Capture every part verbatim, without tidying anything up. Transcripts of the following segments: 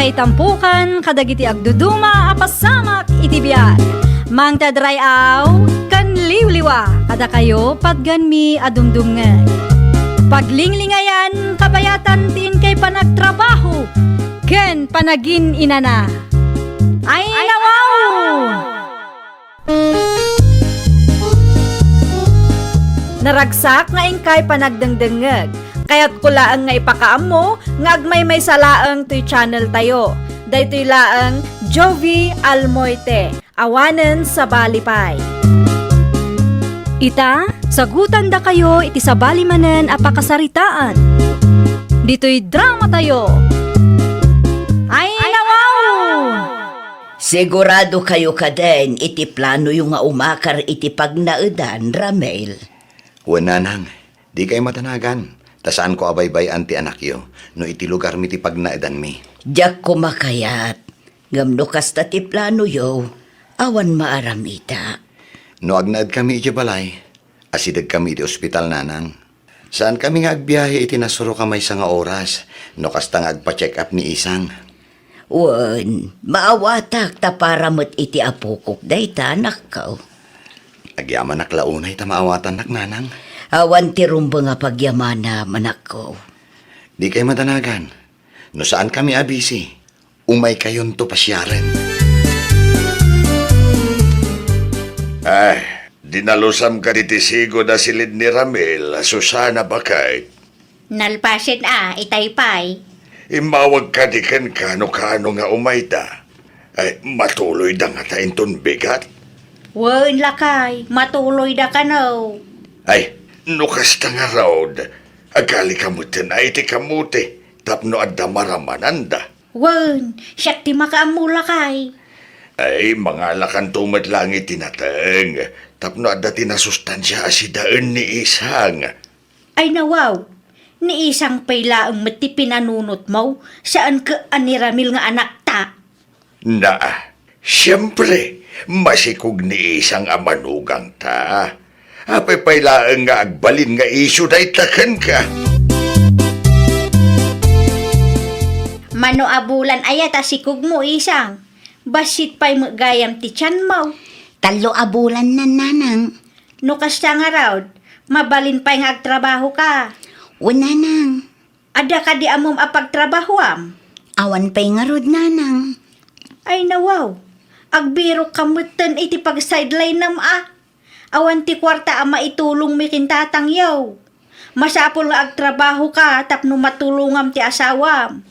Itampukan kadagiti agduduma a pasamak iti biag. Mangted ray-aw ken liwliwa kadakayo patgenmi a dumdumngeg. Paglinglingayan, kabayatan ti inkay panagtrabaho ken panagin-inana. Ay, nawaw! Naragsak nga inkay panagdengdengngeg. Kayatko laeng nga ipakaammo nga agmaymaysa laeng toy channel tayo. Daytoy laeng Jovie Almoite, awanen sabali pay. Ita, sagutandakayo iti sabali manen a pakasaritaan. Ditoy drama tayo. Ay, nawaw! Sigurado kayo kaden iti planoyo nga umakar iti pagnaedan, Ramil? Wen, nanang, dikay madanagan, ta saanko a baybay-an ti anakyo no iti lugarmi ti pagnaedanmi. Diak koma kayat, ngem no kasta ti planoyo, awan maaramida. No agnaedkami idiay balay, asidegkami iti ospital, nanang. Saankami nga agbiahe iti nasuroka maysa nga oras, no kasta nga agpa-check up ni Isang. Wen, maawatak ta para met iti apokok dayta, anakko. Agyamanak la unay ta maawatannak, nanang. Awan ti rumbeng a pagyamanam, anakko. Dikay madanagan. No saankami a busy, umaykayonto pasiaren. Ay, dinalusam kadi ti sigud a silid ni Ramil, Susana, baket. Nalpasen a, itay pay. Immawag kadi kenka no kaano nga umayda. Ay, matuloyda ngata inton bigat? Wen, lakay, matuloyda kano. Ay, no kasta ngarud, agalika metten a iti kamote tapno adda maramananda. Wen, siak ti makaammo, lakay. Ay, mangalakanto met laeng iti nateng tapno adda ti nasustansia a sidaen ni Isang. Ay, nawaw, ni Isang pay laeng met ti pinanunotmo, saan ket a ni Ramil nga anakta. Naa, siempre, masikog ni Isang a manugangta. Apay pay laeng nga agbalin nga isyu dayta kenka? Mano a bulan aya ta sikogmo, Isang? Bassit pay met gayam ti tianmo. Tallo a bulan, nanang. No kasta ngarud, mabalin pay nga agtrabahoka? Wen, nanang. Adda kadi ammom a pagtrabahoam? Awan pay ngarud, nanang. Ay, nawaw. Agbirokka metten iti pag-sideline-am a. Awan ti kuarta a maitulongmi ken tatangyo. Masapul nga agtrabahoka tapno matulongam ti asawam.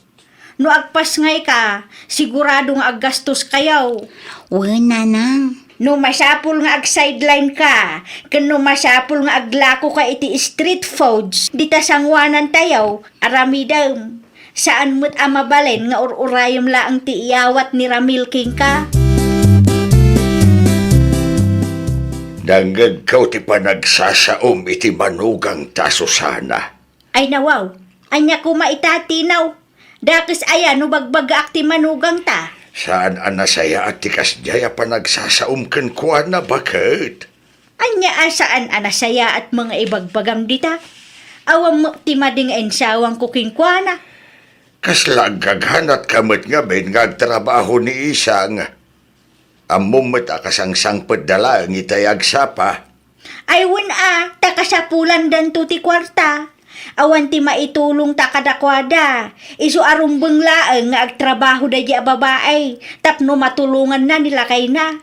No agpasngayka, sigurado nga aggastoskayo. Wen, nanang. No masapul nga ag-sideline ka, ken no masapul nga aglakoka iti street foods, dita sangoanantayo, aramidem. Saan met a mabalin nga ur-urayem laeng ti iyawat ni Ramil kenka. Nangngegko ti panagsasaom iti manugangta, Susana. Ay, nawaw, ania koma ita ti naw? Dakes aya no bagbagaak ti manugangta? Saan a nasayaat ti kasdiay a panagsasaom kenkuana, baket. Ania a saan a nasayaat nga ibagbagam dita? Awan met ti madi nga insawangko kenkuana. Kasla agkaganatka met ngamin nga agtrabaho ni Isang. Ammom met a kasangsangpetda laeng itay agsapa. Ay, wen a, ta kasapulandanto ti kuarta. Awan ti maitulongta kadakuada. Isu a rumbeng laeng nga agtrabaho daydi a babai tapno matulonganna ni lakayna.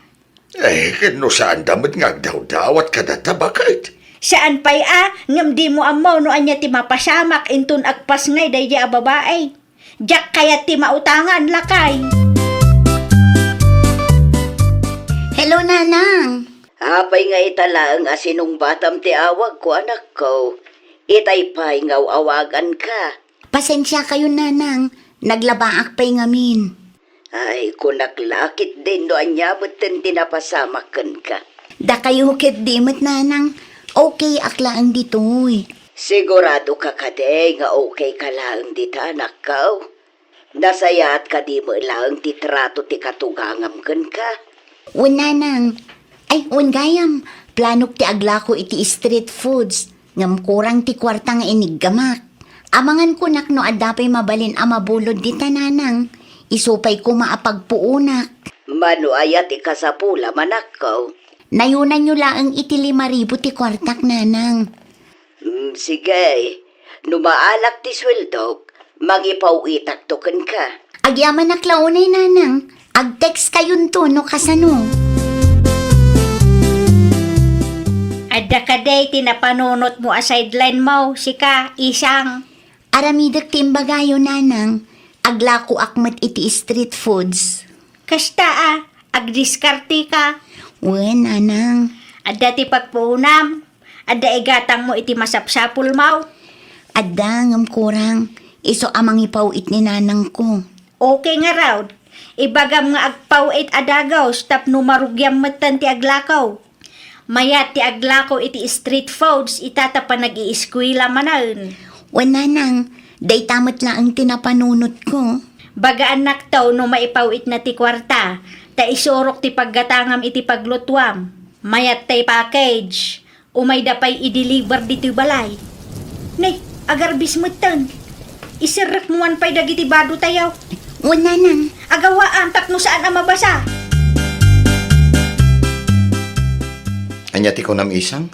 Eh, ken no saanda met nga agdawdawat kadata, baket? Saan pay a, ngem dimo ammo no ania ti mapasamak inton agpasngay daydi a babai. Diak kayat ti mautangan, lakay. Hello, nanang. Apay nga ita laeng a sinungbatam ti awagko, anakko? Itay pay nga aw-awaganka. Pasensiakayo, nanang. Naglabaak pay ngamin. Ay, kunak la ketdin no ania metten ti napasamak kenka. Dakayo ketdi met, nanang. Okay ak laeng ditoy. Siguradoka kadi nga okay ka laeng dita, anakko? Nasayaat kadi met laeng ti trato ti katugangam kenka? Wen, nanang. Ay, wen gayam, planok ti aglako iti street foods, ngem kurang ti kuarta nga iniggamak. Amangan kunak no adda pay mabalin a mabulod dita, nanang. Isu pay koma a pagpuonak. Mano aya ti kasapulam, anakko? Nayunanyo laeng iti lima ribu ti kuartak, nanang. Mm, sige. No maalak ti sueldok, mangipaw-itakto kenka. Agyamanak la unay, nanang. Ag-text kayonto no kasano. Adda kadi ti napanunotmo a sideline mo, sika, Isang? Aramidek ti imbagayo, nanang. Aglakoak met iti street foods. Kasta a, agdiskarteka. Wen, nanang. Adda ti pagpuonam. Adda igatangmo iti masapsapulmo. Adda, ngem kurang. Isu a mangipaw-it ni nanangko. Okay ngarud. Ibagam nga agpaw-it a dagus tapno marugiam metten ti aglako. Mayat ti aglako iti street foods ita ta panag-iiskuela manen. Wen, nanang, dayta met laeng ti napanunotko. Bagaannakto no maipaw-itna ti kuarta, ta isurok ti paggatangam iti paglutuam. Mayat tay package. Umayda pay i-deliver ditoy balay. Ne, agarbis metten. Iserrekmo man pay dagiti badotayo. Wen, nanang. Agawaam tapno saan a mabasa. Ania ti kunam, Isang?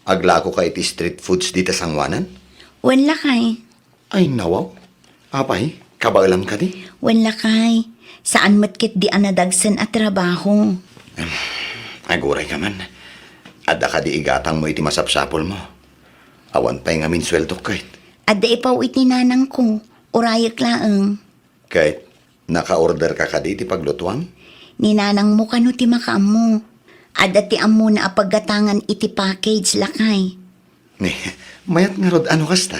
Aglakoka iti street foods dita sangoanan? Wen, lakay. Ay, nawaw. Apay, kabaelam kadi? Wen, lakay. Saan met ketdi a nadagsen a trabaho. Em, aguray ka man. Adda kadi igatangmo iti masapsapulmo? Awan pay ngamin sueldok ket. Adda ipaw-it ni nanangko. Urayek laeng. Ket, naka-order ka kadi iti paglutuam? Ni nanangmo kano ti makaammo. Adda ti ammona a paggatangan iti package, lakay. Ni, mayat ngarud a no kasta?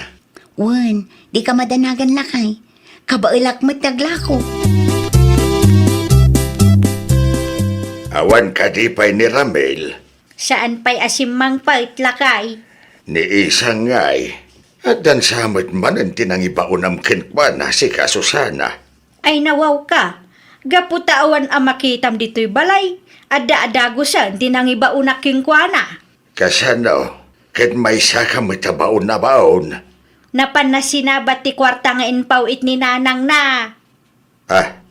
Wen, dika madanagan, lakay. Kabaelak met ti aglako. Awan kadi pay ni Ramil? Saan pay a simmangpet, lakay. Ni Isang ngay, addan sa met manen ti nangibaonam kenkuana, sika Susana. Ay, nawawka. Gapu ta awan a makitam ditoy balay, adda a dagusen ti nangibaonak kenkuana. Kasano? Ket maysaka met a baon a baon? Napanna sinabat ti kuarta nga impaw-it ni nanangna. Ah,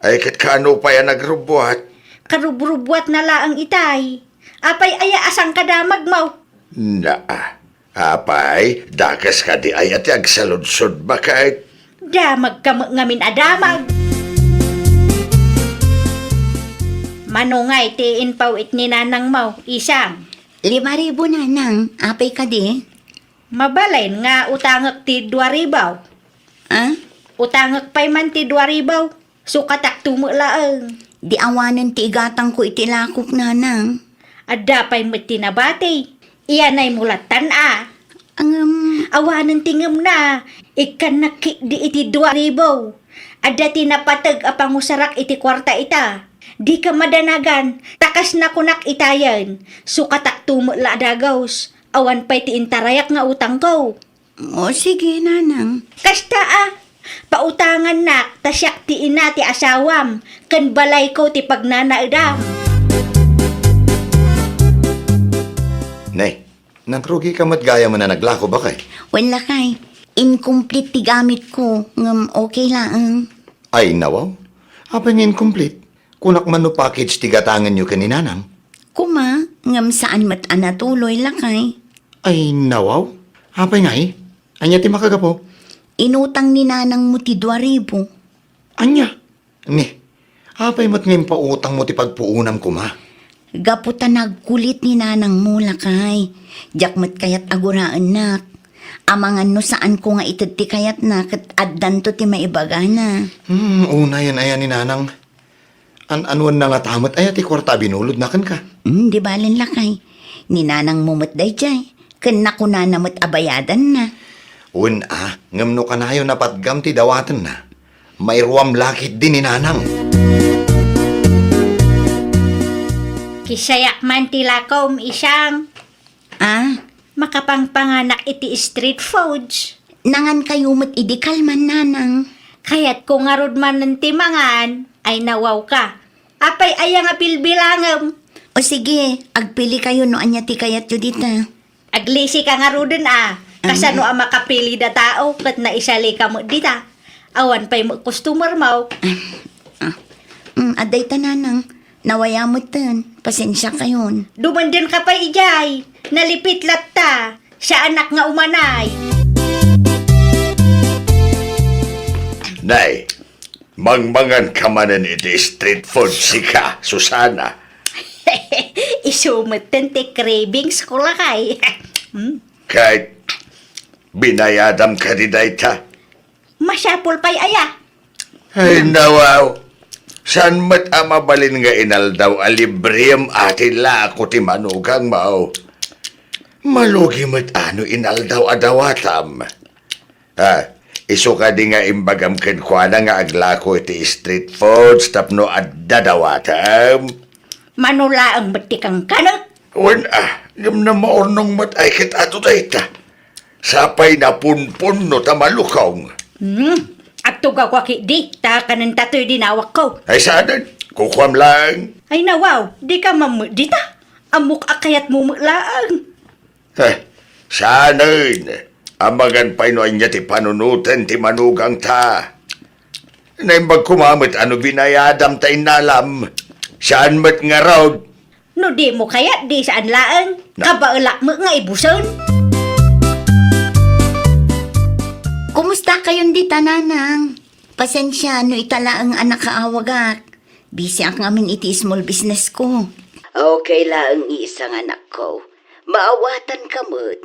ay ket kaano pay a nagrubbuat? Karubrubbuatna laeng itay. Apay aya a sangkadamagmo? Naa. Apay, dakes kadi aya ti agsaludsodmo ket? Damagka met ngamin a damag. Mano ngay ti impaw-it ni nanangmo, Isang? Lima ribu, nanang. Apay kadi? Mabalin nga utangek ti dua ribu. Ah? Utangek pay man ti dua ribu. Sukatakto met laeng. Di awanen ti igatangko iti lakok, nanang. Adda pay met ti nabati. Iyanaymo lattan a. Ngem. Awanen ti ngemna. Ikkannak ketdi iti dua ribu. Adda ti napateg a pangusarak iti kuarta ita. Dika madanagan, ta kas nakunak itayen, sukatakto met la a dagus. Awan pay ti intarayak nga utangko. O, sige, nanang. Kasta a, pautangannak ta siak ti ina ti asawam, ken balayko ti pagnanaedam. Ne, nagrugika met gayam a naglako, bakay? Wen, lakay. Incomplete ti gamitko, ngem okay laeng. Ay, nawaw. Apay nga incomplete? Kunak man no package ti gatangenyo ken ni nanang? Kuma, ngem saan met a natuloy, lakay. Ay, nawaw. Apay ngay? Ania ti makagapu? Inutang ni nanangmo ti dua ribu. Ania? Ni, apay met nga impautangmo ti pagpuonam kuma? Gapu ta nagkulit ni nanangmo, lakay. Diak met kayat a guraennak. Amangan no saanko nga ited ti kayatna ket addanto ti maibagana. Hmm, unayen aya ni nanang. An-anuenna ngata met aya ti kuarta a binulodna kenka? Hmm, di balen, lakay. Ni nanangmo met daydiay. Ken nakunana met a bayadanna. Wen a, ngem no kanayon a patgam ti dawatenna, mairuam la ketdi ni nanang. Kisayak man ti lakom, Isang. Ah? Makapangpanganak iti street foods. Nangan kayo met idi kalman, nanang. Kayatko ngarud manen ti mangan, ay nawawka. Apay aya nga bilbilangem? O sige, agpili kayo no ania ti kayatyo dita. Aglisi ka ngaruden a, kasano a makapili da tao ket naisali ka met dita. Awan pay met customer mo. Ah, mm, adda ita, nanang. Nawaya metten. Pasensia kayon. Dumendenka pay idiay. Nalipit latta. Saanak nga umanay. Nay, mangmangan ka manen iti street food, sika, Susana. Isu metten ti cravings ko, lakay. Hmm? Kay binayadam kadi dayta? Masapul pay aya? Ay, nawaw. Saan met a mabalin nga inaldaw a librem a ti lako ti manugangmo? Malugi met a no inaldaw a dawatam. Ah, isu kadi nga imbagam kenkuana nga aglako iti street foods tapno adda dawatam? Mano laeng met ti kankanek? Wen, ah, ngem namaurnong met ay ket adu dayta. Sapay napunpunno ta malukong. Hmm, agtugawka ketdi, ta kanenta toy dinawakko. Ay, saanen? Kukuam laeng. Ay, nawaw, dika mammet dita. Ammok a kayatmo met laeng. Eh, saanen? Amangan pay no ania ti panunoten ti manugangta. Naimbag koma met a no binayadam ta innalam. Saan met ngarud? No dimo kayat, di saan laeng. Na- Kabaelak met nga ibusen. Kumusta kayon dita, nanang? Pasensia no ita laeng a nakaawagak. Busy ak ngamin iti small business ko. Okay laeng, isang anakko. Maawatanka met.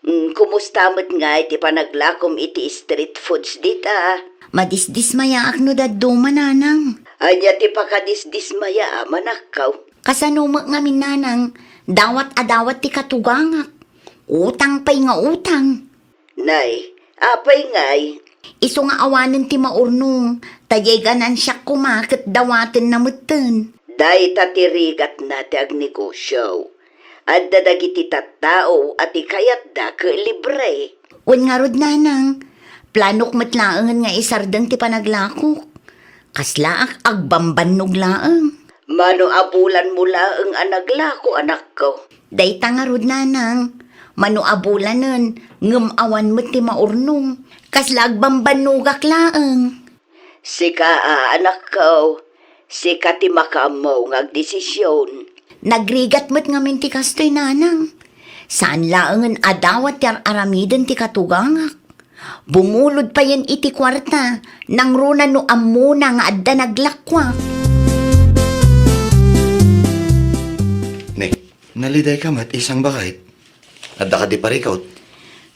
Mm, kumusta met ngay ti panaglakom iti street foods dita? Madisdismayaak no dadduma, nanang. Ania ti pakadisdismayaam, anakko? Kasano met ngamin, nanang, dawat a dawat ti katugangak. Utang pay nga utang. Nay, apay ngay? Isu nga awanen ti maurnong, ta diay ganansiak koma ket dawatenna metten. Dayta ti rigatna ti agnegosio. Adda dagiti tattao a ti kayatda ket libre. Wen ngarud, nanang, planok met laengen nga isardeng ti panaglakok. Kaslaak agbambannog laeng. Mano a bulanmo laeng a naglako, anakko? Dayta ngarud, nanang. Mano a bulanen, ngem awan met ti maurnong. Kasla agbambannogak laeng. Sika a, anakko, sika ti makaammo nga agdesision. Nagrigat met ngamin ti kastoy, nanang. Saan laengen a dawat ti ar-aramiden ti katugangak. Bumulod payen iti kuarta, nangruna no ammona nga adda naglakuak. Ne, nalidayka met, isang baket. Adda kadi parikut?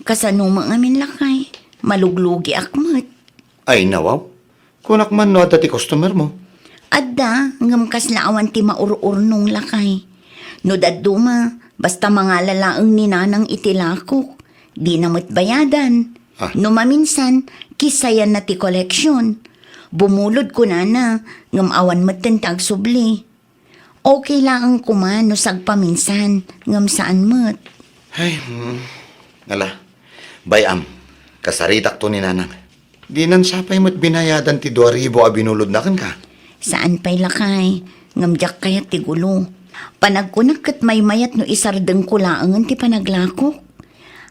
Kasano met ngamin, lakay? Maluglugiak met. Ay, nawaw. Kunak man no adda ti customer mo. Adda, ngem kasla awan ti maur-urnong, lakay. No dadduma, basta mangala laeng ni nanang iti lakok. Dina met bayadan. Ah. No maminsan, kisayanna ti koleksion. Bumulod kunana, ngem awan metten ti agsubli. Okay laeng koma no sagpaminsan, ngem saan met. Ay, hmm. Ala, bay-am, kasaritakto ni nanang. Dinan sa pay met binayadan ti dua ribu a binulodna kenka? Saan pay, lakay, ngem diak kayat ti gulo. Panagkunak ket maymayat no isardengko laengen ti panaglakok.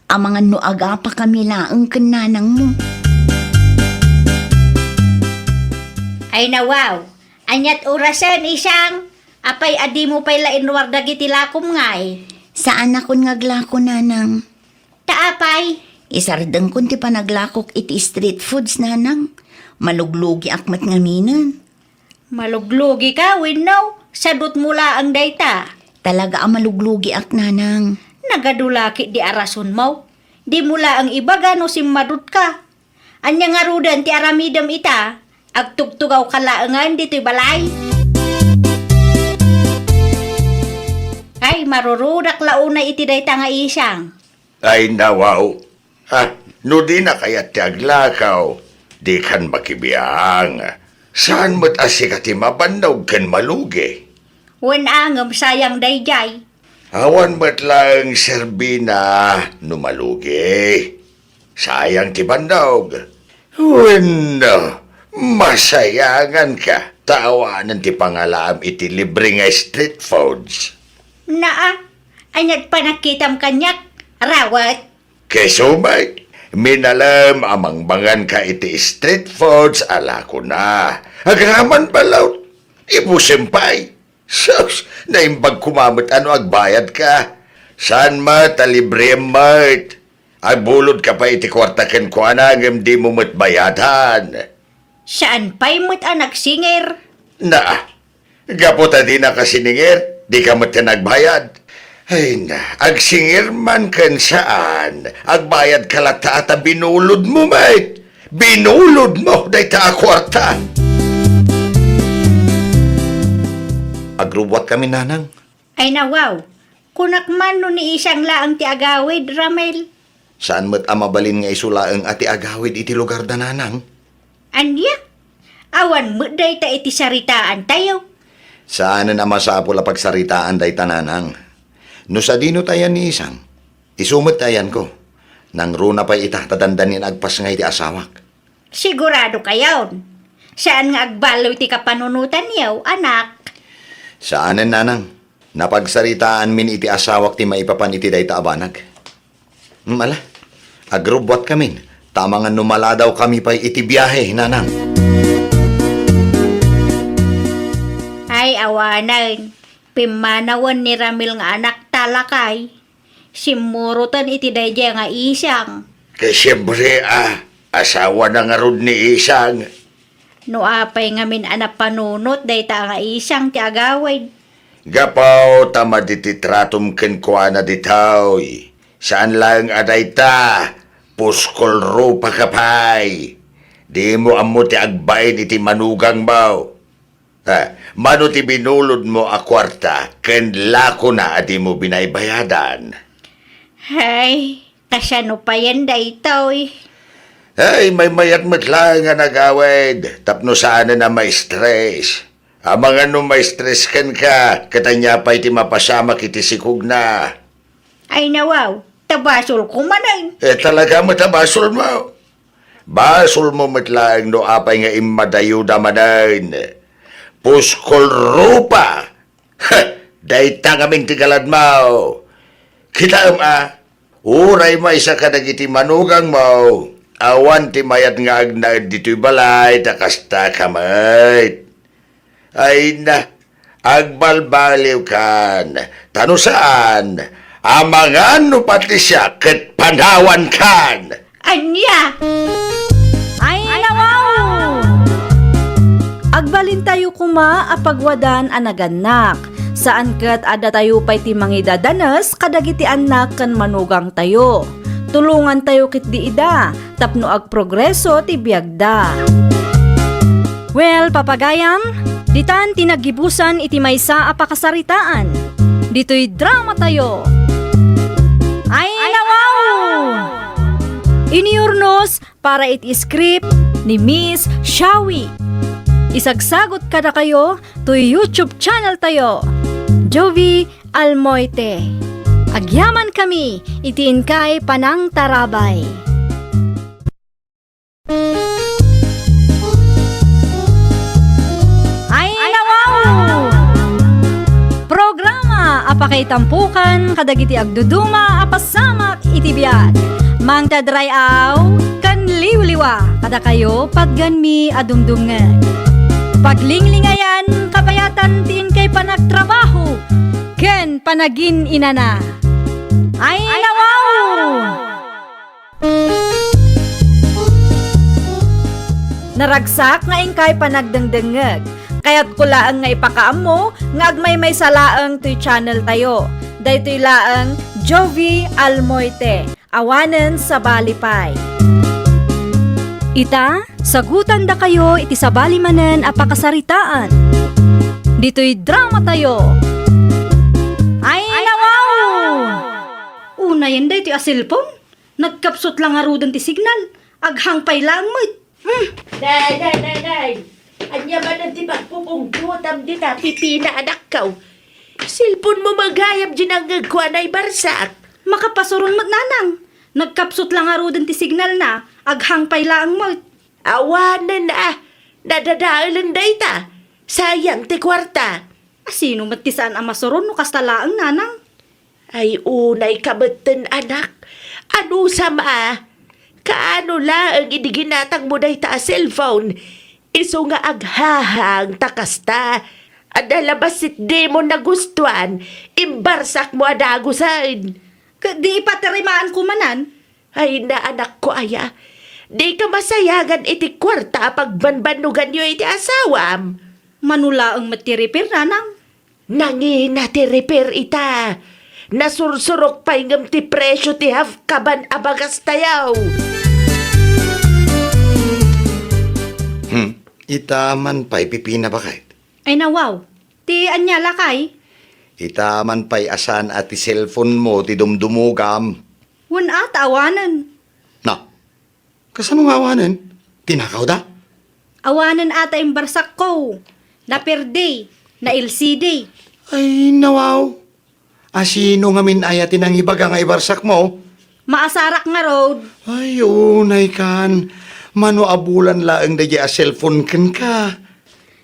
Amangan no agapakami laeng ken nanangmo. Ay, nawaw, aniat orasen, isang? Apay a dimo pay la inruar dagiti lakom ngay? Saanakon nga aglako, nanang. Ta apay? Isardengkon ti panaglakok iti street foods, nanang. Maluglugiak met ngaminen. Maluglugika wenno sadutmo laeng dayta? Talaga a maluglugiak, nanang. Nagadu la ketdi a rasonmo. Dimo laeng ibaga no simmadutka. Ania ngaruden ti aramidem ita? Agtugtugawka laengen ditoy balay? Ay, marurudak la unay iti dayta nga isang. Ay, nawaw. Ha, no dina kayat ti aglakaw, dikan makibiang. Saan met a sika ti mabannog ken malugi? Wen a, ngem sayang daydiay. Awan met laeng serbina no malugi. Sayang ti bannog. Wenno, masayanganka ta awanen ti pangalaam iti libre nga street foods. Naa, aniat pay nakitam kaniak, rawet? Keso met, Minalem a mangmanganka iti street foods a lakona. Agraman balaw, ibusem pay. Sus, naimbag koma met a no agbayadka. Saan met a librem met. Agbulodka pay iti kuarta kenkuana ngem dimo met bayadan. Saan pay met a nagsingir? Na, gapu ta dinaka siningir, dika met nagbayad. Ay na, agsingir man ken saan, agbayadka latta ta binulodmo met. Binulodmo dayta a kuarta. Agrubbuatkami, nanang. Ay na, wow, kunak man no ni Isang laeng ti agawid, Ramel. Saan met a mabalin nga isu laeng a ti agawid iti lugarda, nanang? Ania? Awan met dayta iti saritaantayo. Saanen a masapul a pagsaritaan dayta, nanang. No sadino ti ayan ni Isang, isu met ti ayanko. Nangruna pay ita ta dandani nga agpasngay ti asawak. Sigurado kayon. Saan nga agballo iti kapanunotanyo, anak? Saanen, nanang. Napagsaritaanmin iti asawak ti maipapan iti dayta a banag. Ngem ala, agrubbuatkamin, ta amangan no maladawkami pay iti biahe, nanang. Ay, awanen. Pimmanawen ni Ramil nga anakta, lakay. Simmuroten iti daydiay nga Isang. Ket siempre a, asawana ngarud ni Isang. No apay ngamin a napanunot dayta nga Isang ti agawid? Gapu ta madi ti tratom kenkuana ditoy. Saan laeng a dayta, puskol rupaka pay. Dimo ammo ti agbain iti manugangmo. Ha, mano ti binulodmo a kuarta ken lakona a dimo binaybayadan? Hay, kasano payen daytoy? Ay, maymayat met laeng a nagawid tapno saanen a ma-stress. Amangan no ma-stress kenka, ket ania pay ti mapasamak iti sikogna? Ay, nawaw, ta basolko manen. Eh, talaga met a basolmo. Basolmo met laeng no apay nga immadayoda manen. Puskol rupa! Dayta ngamin ti galadmo. Kitaem a, uray maysa kadagiti manugangmo, awan ti mayat nga agnaed ditoy balay ta kasta ka met. Ay na, agbalbaliwkan, ta no saan, amangan no pati siak ket panawankan. Ania? Ay, nawaw! Agbalintayo koma a pagwadan a nagannak. Saan ket a datayo pay ti mangidadanes kadagiti annak ken manugangtayo. Tulongantayo ketdi ida tapno agprogreso ti biagda. Well, papagayam, ditan ti naggibusan iti maysa a pakasaritaan. Ditoy dramatayo. Ay, nawaw! Inurnos para iti script ni Miss Shawi. Isagsagut kadakayo toy YouTube channel tayo, Jovie Almoite. Agyamankami iti inkay panangtarabay. Ay, nawaw! Programa a pakaitampokan kadagiti agduduma a pasamak iti biag. Mangted ray-aw ken liwliwa kadakayo, patganmi a dumdumngeg. Paglinglingayan, kabayatan ti inkay panagtrabaho ken panagin-inana. Ay, nawaw! Naragsak nga inkay panagdengdengngeg. Kayatko laeng nga ipakaammo nga agmaymaysa laeng toy channel tayo. Daytoy laeng Jovie Almoite, awanen sabali pay. Ita, sagutandakayo iti sabali manen a pakasaritaan. Ditoy dramatayo. Ay, nawaw! Unayen daytoy a cellphone. Nagkapsut la ngaruden ti signal. Aghang pay laeng met. Hmm. Day, day, day, day. Ania manen ti pagpupungtotam dita pipina, anakko? Cellphone mo gayam di nangngegko a naibarsak. Makapasuron met, nanang. Nagkapsut la ngaruden ti signalna. Aghang pay laeng met. Awanen a. Nadadaelen dayta. Sayang ti kuarta. Asino met ti saan a masuron no kasta laeng, nanang? Ay, unay ka metten, anak. Anusam a, Kaano laeng idi ginatangmo dayta a cellphone? Isu nga aghahang ta kasta. Adda la bassit dimo nagustuan, imbarsakmo a dagusen. Ket di ipatarimaanko manen? Ay, naanakko aya. Dika masayangan iti kuarta a pagbanbannoganyo iti asawam. Mano laeng met ti repair, nanang? Nangina ti repair ita. Nasursurok pay ngem ti presio ti half kaban a bagastayo. Hmm, ita man pay pipina, baket. Ay, nawaw. Ti ania, lakay? Ita man pay a saan a ti cellphone mo ti dumdumogam. Wen a ta awanen. Na, kasano nga awanen? Tinakawda? Awanen a ta imbarsakko. Naperde, na-L C D. Ay, nawaw. A, sino ngamin aya ti nangibaga nga ibarsakmo? Maasarak ngarud. Ay, unay kan. Mano a bulan laeng daydiay a cellphone kenka?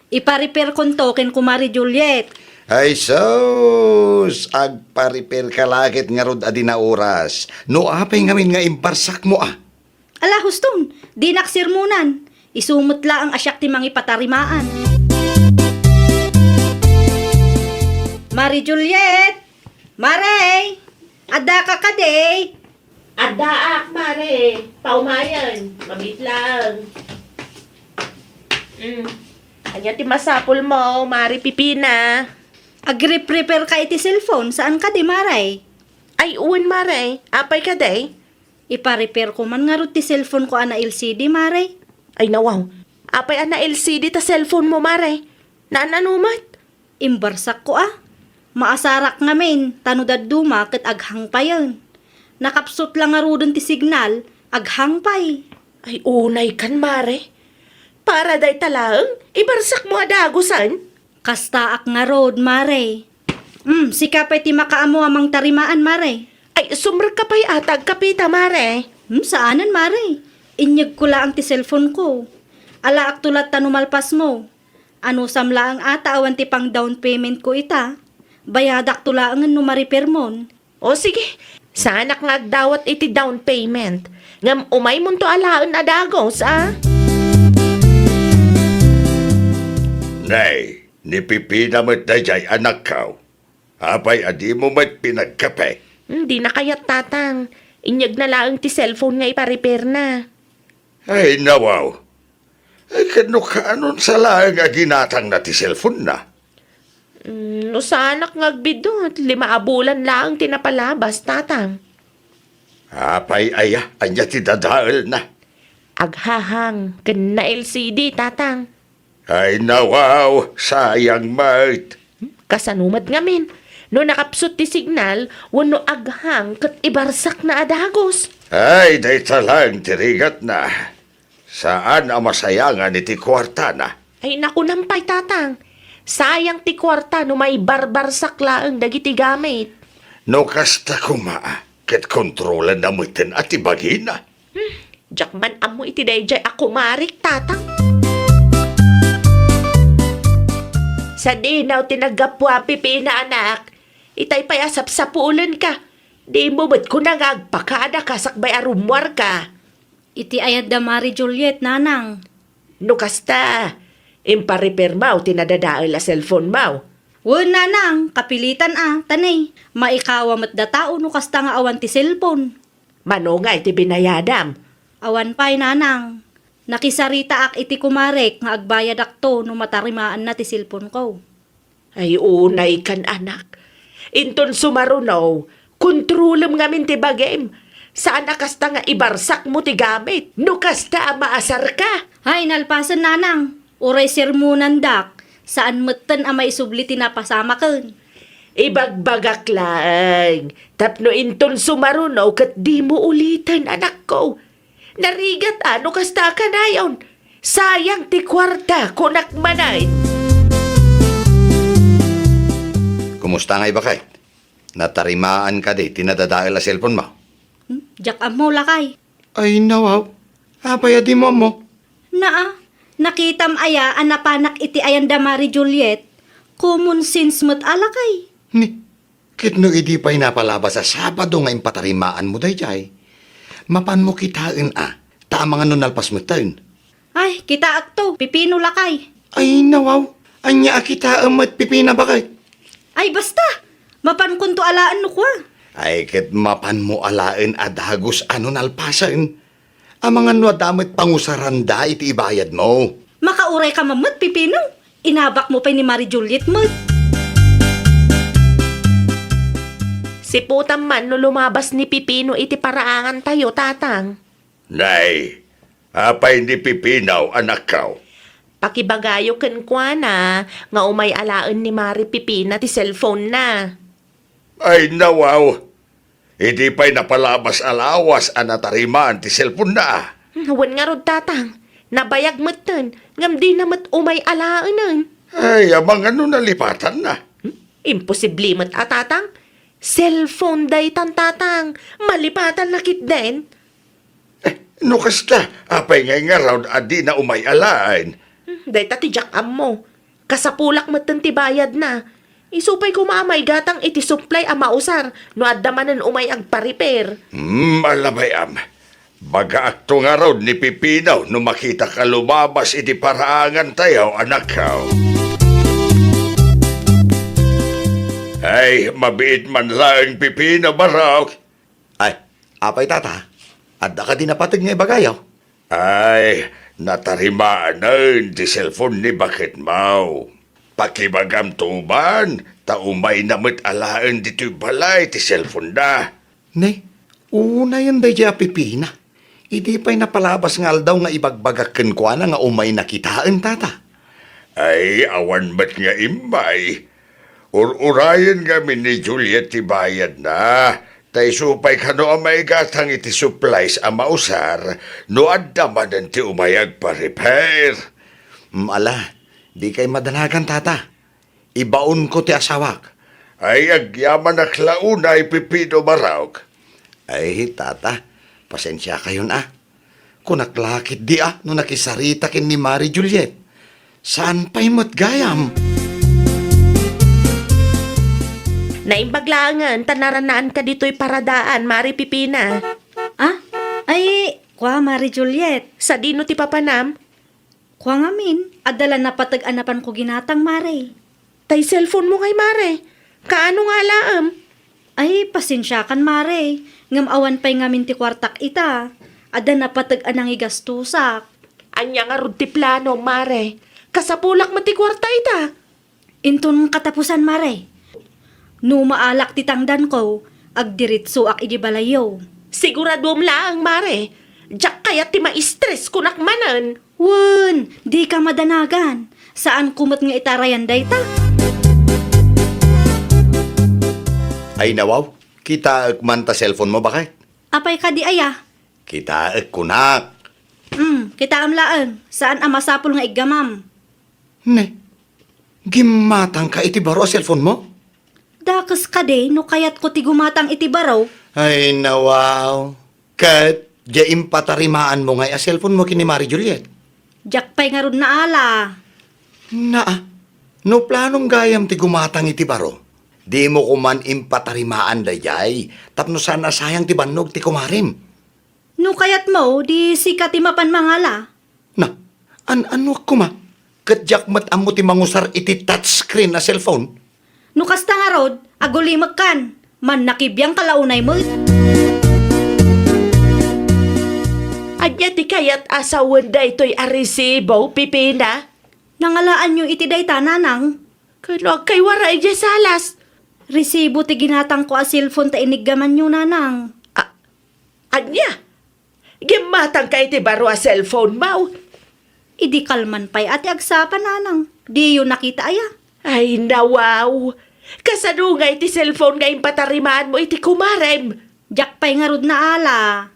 Iparepairkonto ken Kumare Juliet. Ay sus, agparepairka la ket ngarud a di naoras. No apay ngamin nga imbarsakmo a? Ala, huston, dinak sermonan. Isu met laeng a siak ti mangipatarimaan. Mare Juliet! Mare! Addaka kadi? Addaak, Mare. Paumayen. Mabiit laeng. Mm. Ania ti masapulmo, Mare Pipina? Agreprepairka iti cellphone, saan kadi, Mare? Ay, wen, Mare. Apay kadi? Iparepairko man ngarud ti cellphoneko a na-L C D, Mare. Ay, nawaw. Apay a na-L C D ta cellphonemo, Mare? Naan-ano met? Imbarsakko a. Maasarak ngamin, ta no dadduma ket aghang payen. Nakapsut la ngaruden ti signal, aghang pay. Ay, unay kan, Mare. Para dayta laeng, ibarsakmo a dagusen. Kastaak ngarud, Mare. Mm, sika pay ti makaammo a mangtarimaan, Mare. Ay, sumrekka pay a ta agkapeta, Mare. Hmm, saanen, Mare. Inyegko laeng ti cellphoneko. Alaakto latta no malpasmo. Anusam laeng a ta awan ti pang-down paymentko ita. Bayadakto laengen no marepairmon. O sige, saanak nga agdawat iti down payment. Ngem umaymonto alaen a dagus, a? Nay, ni Pipina met daydiay, anakko. Apay a dimo met pinagkape? Hmm, dina kayat, Tatang. Inyegna laeng ti cellphone nga iparepairna. Ay, nawaw. Ay, ket no kaanon sa laeng a ginatangna ti cellphonena? Hmm, no saanak nga agbiddut, lima a bulan laeng ti napalabas, Tatang. Apay aya, ania ti dadaelna? Aghahang ken na-L C D, Tatang. Ay, nawaw, sayang met. Kasano met ngamin? No nakapsut ti signal, wenno aghang ket ibarsakna a dagus. Ay, dayta laeng ti rigatna. Saan a masayangan iti kuartana. Ay, nakunam pay, Tatang. Sayang ti kuarta no maibarbarsak laeng dagiti gamit. No kasta koma, ket kontrolenna metten a ti bagina. Hmm, diak man ammo iti daydiay a kumarek, Tatang. Sadino ti naggapu a pipina, anak? Itay pay a sapsapulenka. Dimo met kuna nga agpakada ka sakbay a rummuarka. Iti ayat da Mare Juliet, nanang. No kasta, imparepairmo ti nadadael a cellphonemo. Wen, nanang, kapilitan a, ta ne, maikawa met data no kasta nga awan ti cellphone. Mano nga iti binayadam? Awan pay, nanang. Nakisaritaak iti kumarek nga agbayadakto no matarimaanna ti cellphoneko. Ay, unay kan, anak. Inton sumaruno, kontrolem ngamin ti bagim. Saan a kasta nga ibarsakmo ti gamit. No kasta a maasarka. Ay, nalpasen, nanang. Uray sermonandak, saan metten a maisubli ti napasamaken. Ibagbagak laeng, tapno inton sumaruno ket dimo uliten, anakko. Narigat a no kasta a kanayon. Sayang ti kuarta, kunak manen. Kumusta ngay, baket? Natarimaan kadi ti nadadael a cellphonemo? Hmm? Diak ammo, lakay. Ay, nawaw. Apay a dimo ammo? Naa, nakitam aya a napanak iti ayan da Mare Juliet? Common sense met a, lakay. Ni, ket no idi pay napalabas a Sabado nga impatarimaanmo daydiay, Mapanmo kitaen a, ta amangan no nalpas metten. Ay, kitaekto, pipino lakay. Ay, nawaw. Ania a kitaem met, pipina, baket? Ay, basta. Mapankonto alaen no kua. Ay, ket mapanmo alaen a dagus a no nalpasen. Amangan no adda met pangusaranda iti ibayadmo. Makauray ka man met, pipino. Inabakmo pay ni Mari Juliet met. Siputam man no lumabas ni Pipino iti paraangantayo, Tatang. Nay, apay ni Pipino, anakko? Pakibagayo kenkuana nga umay alaen ni Mari Pipina ti cellphone-na. Ay, nawaw! Idi pay napalabas a lawas a natarimaan ti cellphone-na. Wen ngarud, Tatang. Nabayag metten, ngem dina met umay alaenen. Ay, amangan no nalipatanna. Hmm? Imposible met a, Tatang. Cellphone daytan, Tatang. Malipatanna ketdin. Eh, no kasta, apay ngay ngarud a dina umay alaen? Hmm, dayta ti diak ammo. Kasapulak metten ti bayadna. Isu pay koma a maigatang iti supply a mausar no adda manen umay agpa-repair. Hmm, ala bay-am. Bagaakto ngarud ni Pipino no makitak a lumabas iti paraangantayo, anakko. Ay, mabiit man laeng, Pipino, barok. Ay, apay, Tata? Adda kadi napateg nga ibagayo? Ay, natarimaanen ti cellphone ni baketmo. Pakibagamto man, ta umayna met alaen ditoy balay ti cellphone-na. Ne, unayen daydiay a pipina. Idi pay napalabas nga aldaw nga ibagbagak kenkuana nga umayna kitaen, Tata. Ay, awan met nga immay. Ur-urayen ngamin ni Juliet ti bayadna, ta isu pay kano a maigatang iti supplies a mausar no adda manen ti umay agpa-repair. Mm, ala, dikay madanagan, Tata. Ibaonko ti asawak. Ay, agyamanak la unay, Pipino, barok. Ay, Tata, pasensiakayon a. Kunak la ketdi a no nakisarita ken ni Mari Juliet. Saan pay met gayam? Naimbag laengen ta narannaanka ditoy paradaan, Mari Pipina. Ah? Ay, kua, Mari Juliet. Sadino ti papanam? Kua ngamin, adda la napateg a napanko ginatang, Mare. Tay cellphone-mo ngay, Mare. Kaano nga alaem? Ay, pasensiakan, Mare. Ngem awan pay ngamin ti kuartak ita. Adda napateg a nangigastosak. Ania ngarud ti planom, Mare? Kasapulak met ti kuarta ita. Inton katapusan, Mare. No maalak ti tangdanko, agdiretsoak idi balayyo. Siguraduem laeng, Mare. Diak kayat ti ma-stress, kunak manen. Wen, dika madanagan. Saanko met nga itarayan dayta. Ay, nawaw, kitaek man ta cellphone-mo, baket? Apay kadi aya? Kitaek, kunak. Hmm, kitaem laeng. Saan a masapul nga iggamam. Ne, gimmatangka iti baro a cellphone-mo? Dakes kadi no kayatko ti gumatang iti baro? Ay, nawaw. Ket, diay impatarimaanmo ngay a cellphone-mo ken ni Mari Juliet? Diak pay ngarud naala. Naa, no planom gayam ti gumatang iti baro, dimo koman impatarimaan daydiay tapno saan a sayang ti bannog ti kumarem. No kayatmo, di sika ti mapan mangala. Na, an-anoak koma? Ket diak met ammo ti mangusar iti touchscreen a cellphone. No kasta ngarud, agulimekkan. Mannakibiangka la unay met. Ania ti kayat a sawen daytoy a resibo, Pipina? Nangalaanyo iti dayta, Nanang? Kano agkaywaray idiay salas? Resibo ti ginatangko a cellphone ta iniggamanyo, Nanang. A-, ania? Gimmatangka iti baro a cellphone-mo? Idi kalman pay a ti agsapa, Nanang. Diyo nakita aya? Ay, nawaw! Kasano ngay ti cellphone nga impatarimaanmo iti kumarem? Diak pay ngarud naala.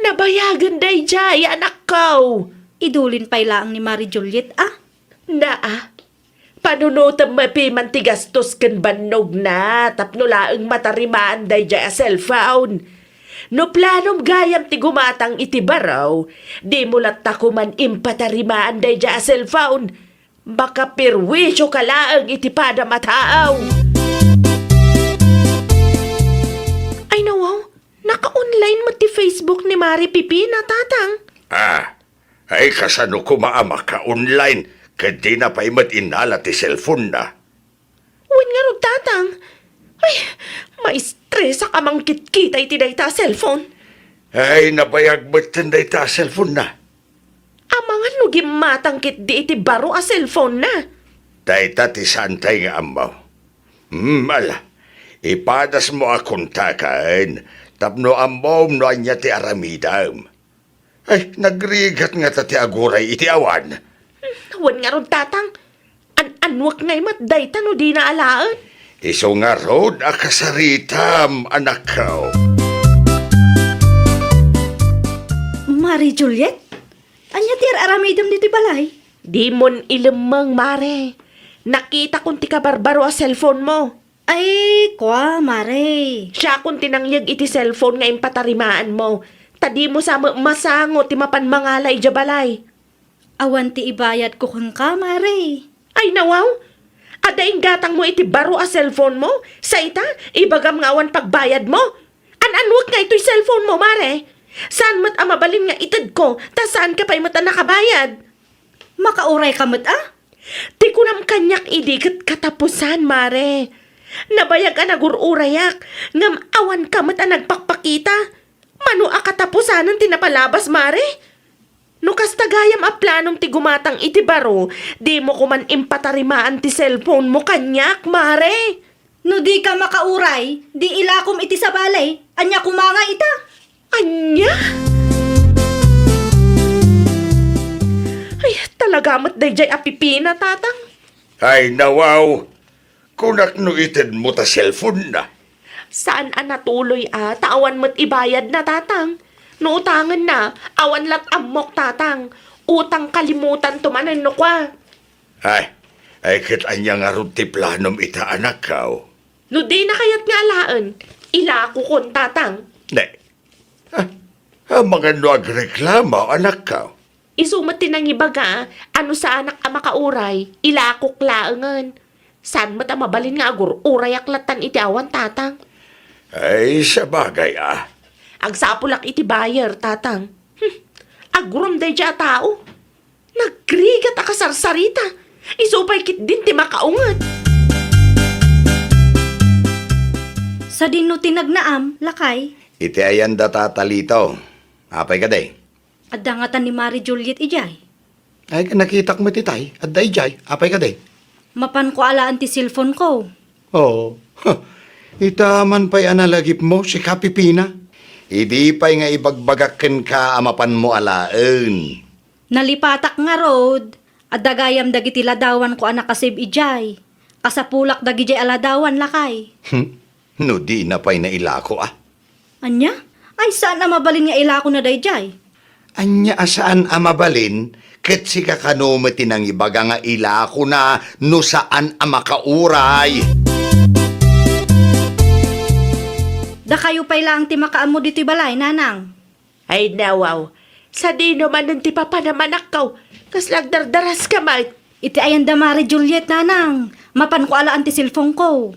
Nabayagen daydiay, anakko! Idulin pay laeng ni Mari Juliet, a? Naa, panunotem met piman ti gastos ken bannogna tapno laeng matarimaan daydiay a cellphone. No planom gayam ti gumatang iti baro, dimo latta koman impatarimaan daydiay a cellphone. Makaperwisioka laeng iti padam a tao. Ay, nawaw, naka-online met ti Facebook ni Mare Pipina, Tatang. Ah, ay kasano koma a maka-online ket dina pay met innala ti cellphone-na? Wen ngarud, Tatang. Ay, maistresak a mangkitkita iti dayta a cellphone. Ay, nabayag metten dayta a cellphone-na. Amangan no gimmatang ketdi iti baro a cellphone-na. Dayta ti saantay nga ammo. Hmm, ala, ipadasmo a kontaken tapno ammom no ania ti aramidem. Ay, nagrigat ngata ti aguray iti awan. Hmm, wen ngarud, Tatang. An-annuak ngay met dayta no dina alaen. Isu ngarud a kasaritam, anakko. Mare Juliet, ania ti ar-aramidem ditoy balay? Dimon ilemmeng, Mare. Nakitakon ti kabarbaro a cellphone-mo. Ay, kua, Mare. Siakon ti nangyeg iti cellphone nga impatarimaanmo, ta dimo sa met masango ti mapan mangala idiay balay. Awan ti ibayadko kenka, Mare. Ay, nawaw! Adda inggatangmo iti baro a cellphone-mo? Sa ita, ibagam nga awan pagbayadmo? An-annuak ngay toy cellphone-mo, Mare? Saan met a mabalin nga itedko, ta saanka pay met a nakabayad? Makaurayka met, a? Ti kunam kaniak idi ket katapusan, Mare. Nabayag a nagur-urayak, ngem awanka met a nagpakpakita. Mano a katapusanen ti napalabas, Mare? No kasta gayam a planom ti gumatang iti baro, dimo koman impatarimaan ti cellphone-mo kaniak, Mare. No dika makauray, di ilakom iti sabali. Ania koma nga ita? Ania? Ay, talaga met daydiay a pipina, Tatang. Ay, nawaw. Kunak no itedmo ta cellphone-na. Saan a natuloy a, ta awan met ibayadna, Tatang. No utangenna, awan lat ammok, Tatang. Utang kalimutanto manen no kua. Ay, ay ket ania ngarud ti planom ita, anakko? No dina kayat nga alaen, ilakokon, Tatang. Ne. Ah, amangan no agreklamo, anakko. Isu met ti nangibaga a no saanak a makauray, ilakok laengen. Saan met a mabalin nga agur-urayak lattan iti awan, Tatang? Ay, sabagay, a. Agsapulak iti buyer, Tatang. Hmm, agurum daydiay a tao. Nagrigat a kasarsarita. Isu pay ketdin ti makaunget. Sadino ti nagnaam, lakay? Iti ayan da Tata Lito. Apay kadi? Adda ngata ni Mare Juliet idiay. Ay, nakitak met itay. Adda idiay. Apay kadi? Mapanko alaen ti cellphone-ko. Oo. Huh. Ita man pay a nalagipmo, sika pipina. Idi pay nga ibagbagak kenka a mapanmo alaen. Nalipatak ngarud, adda gayam dagiti ladawanko a nakasave idiay. Kasapulak dagidiay a ladawan, lakay. Hmm. No dina pay nailako, a. Ania? Ay, saan a mabalin nga ilakona daydiay? Ania a saan a mabalin, ket sika kano met ti nangibaga nga ilakona no saan a makauray? Dakayo pay laeng ti makaammo ditoy balay, nanang. Ay, nawaw. Sadino manen ti papanam, anakko? Kasla agdardaraska met. Iti ayan da Mare Juliet, nanang. Mapanko alaen ti cellphone-ko.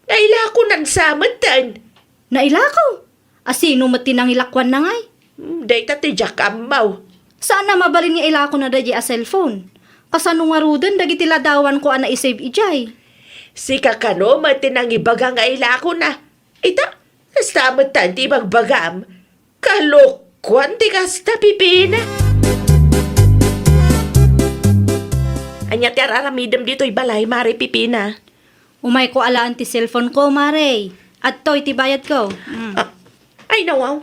Nailakonan sa metten. Nailako? A sino met ti nangilakuanna ngay? Hmm, dayta ti diak ammo. Saan a mabalin nga ilakona daydiay a cellphone? Kasano ngaruden dagiti ladawanko a naisave idiay? Sika kano met ti nangibaga nga ilakona. Ita, kasta met ti ibagbagam. Kalokuan ti kasta, Pipina. Ania ti ar-aramidem ditoy balay, Mare Pipina? Umayko alaen ti cellphone-ko, Mare. Adtoy ti bayadko. Mm. Ah, ay, nawaw.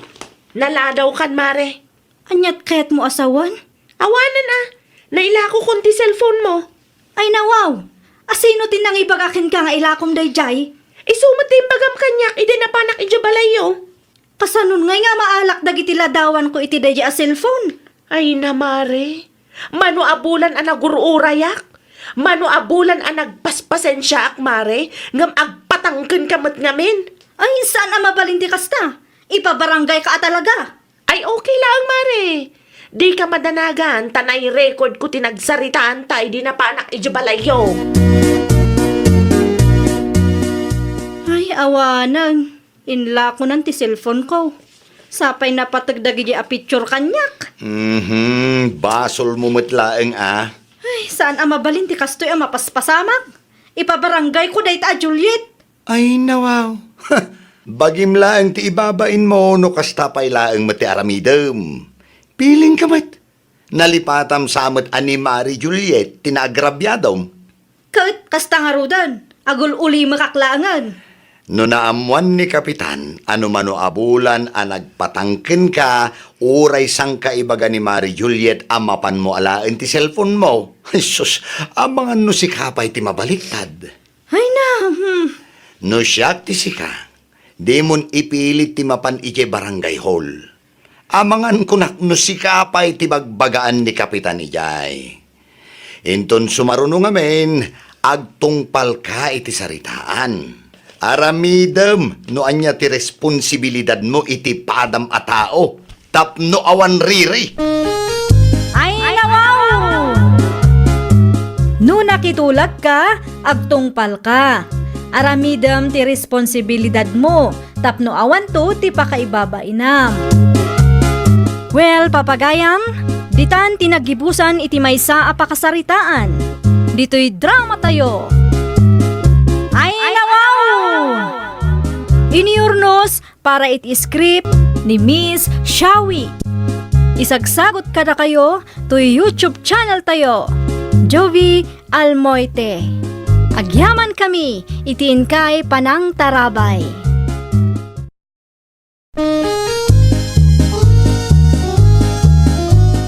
Naladawkan, Mare. Aniat kayatmo a sawen? Awanen a. Nailakokon ti cellphone-mo. Ay, nawaw. A sino ti nangibaga kenka nga ilakom daydiay? Isu met ti imbagam kaniak idi napanak idiay balayyo. Kasanon ngay nga maalak dagiti ladawanko iti daydiay a cellphone? Ay na, Mare. Mano a bulan a nagur-urayak? Mano a bulan a nagpaspasensiaak, Mare, ngem agpatang kenka met ngamin? Ay, saan a mabalin ti kasta. Ipabarangayka a talaga. Ay, okay laeng, Mare. Dika madanagan, ta nai-record ko ti nagsaritaanta idi napanak idiay balayyo. Ay, awanen. Inlakonan ti cellphone-ko. Sapay napateg dagiti a picture kaniak. Mhm, basolmo met laeng a. Ay, saan a mabalin ti kastoy a mapaspasamak? Ipabaranggayko dayta a Juliet. Ay, nawaw. Bagim laeng ti ibabainmo no kasta pay laeng met ti aramidem. Pilinka met. Nalipatam sa met a ni Mari Juliet ti naagrabiadom. Ket kasta ngaruden, agul-ulimekak laengen. No naammuan ni Kapitan a no mano a bulan a nagpatang kenka, uray sangka ibaga ni Mari Juliet a mapanmo alaen ti cellphone-mo. Ay sus, amangan no sika pay ti mabaliktad. Ay na, hmm. No siak ti sika, dimon ipilit ti mapan idiay barangay hall. Amangan kunak no sika pay ti bagbagaan ni Kapitan idiay. Inton sumaruno ngamin, agtungpalka iti saritaan. Aramidem no ania ti responsibilidadmo iti padam a tao tapno awan riri. Ay, nawaw! No nakitulagka, agtungpalka. Aramidem ti responsibilidadmo tapno awanto ti pakaibabainam. Well, papagayam, ditan ti naggibusan iti maysa a pakasaritaan. Ditoy drama tayo. Ay, nawaw! Iniurnos para iti script ni Miss Shawi. Isagsagut kadakayo toy YouTube channel tayo, Jovi Almoite. Agyaman kami iti inkay panangtarabay.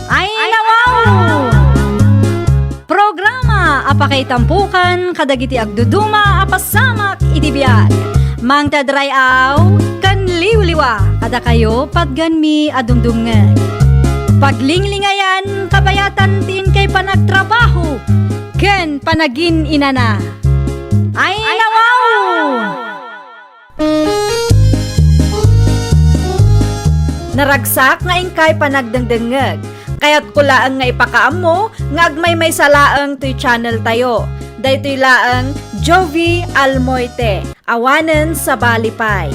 Ay, nawaw! Programa a pakaitampukan kadagiti agduduma a pasamak iti biag. Mangted ray-aw ken liwliwa kadakayo patgenmi a dumdumngeg. Paglinglingayan kabayatan ti inkay panagtrabaho ken panagin-inana. Ay, nawaw! Naragsak nga inkay panagdengdengngeg. Kayatko laeng nga ipakaammo nga agmaymaysa laeng toy channel tayo. Daytoy laeng Jovi Almoite, awanen sabali pay.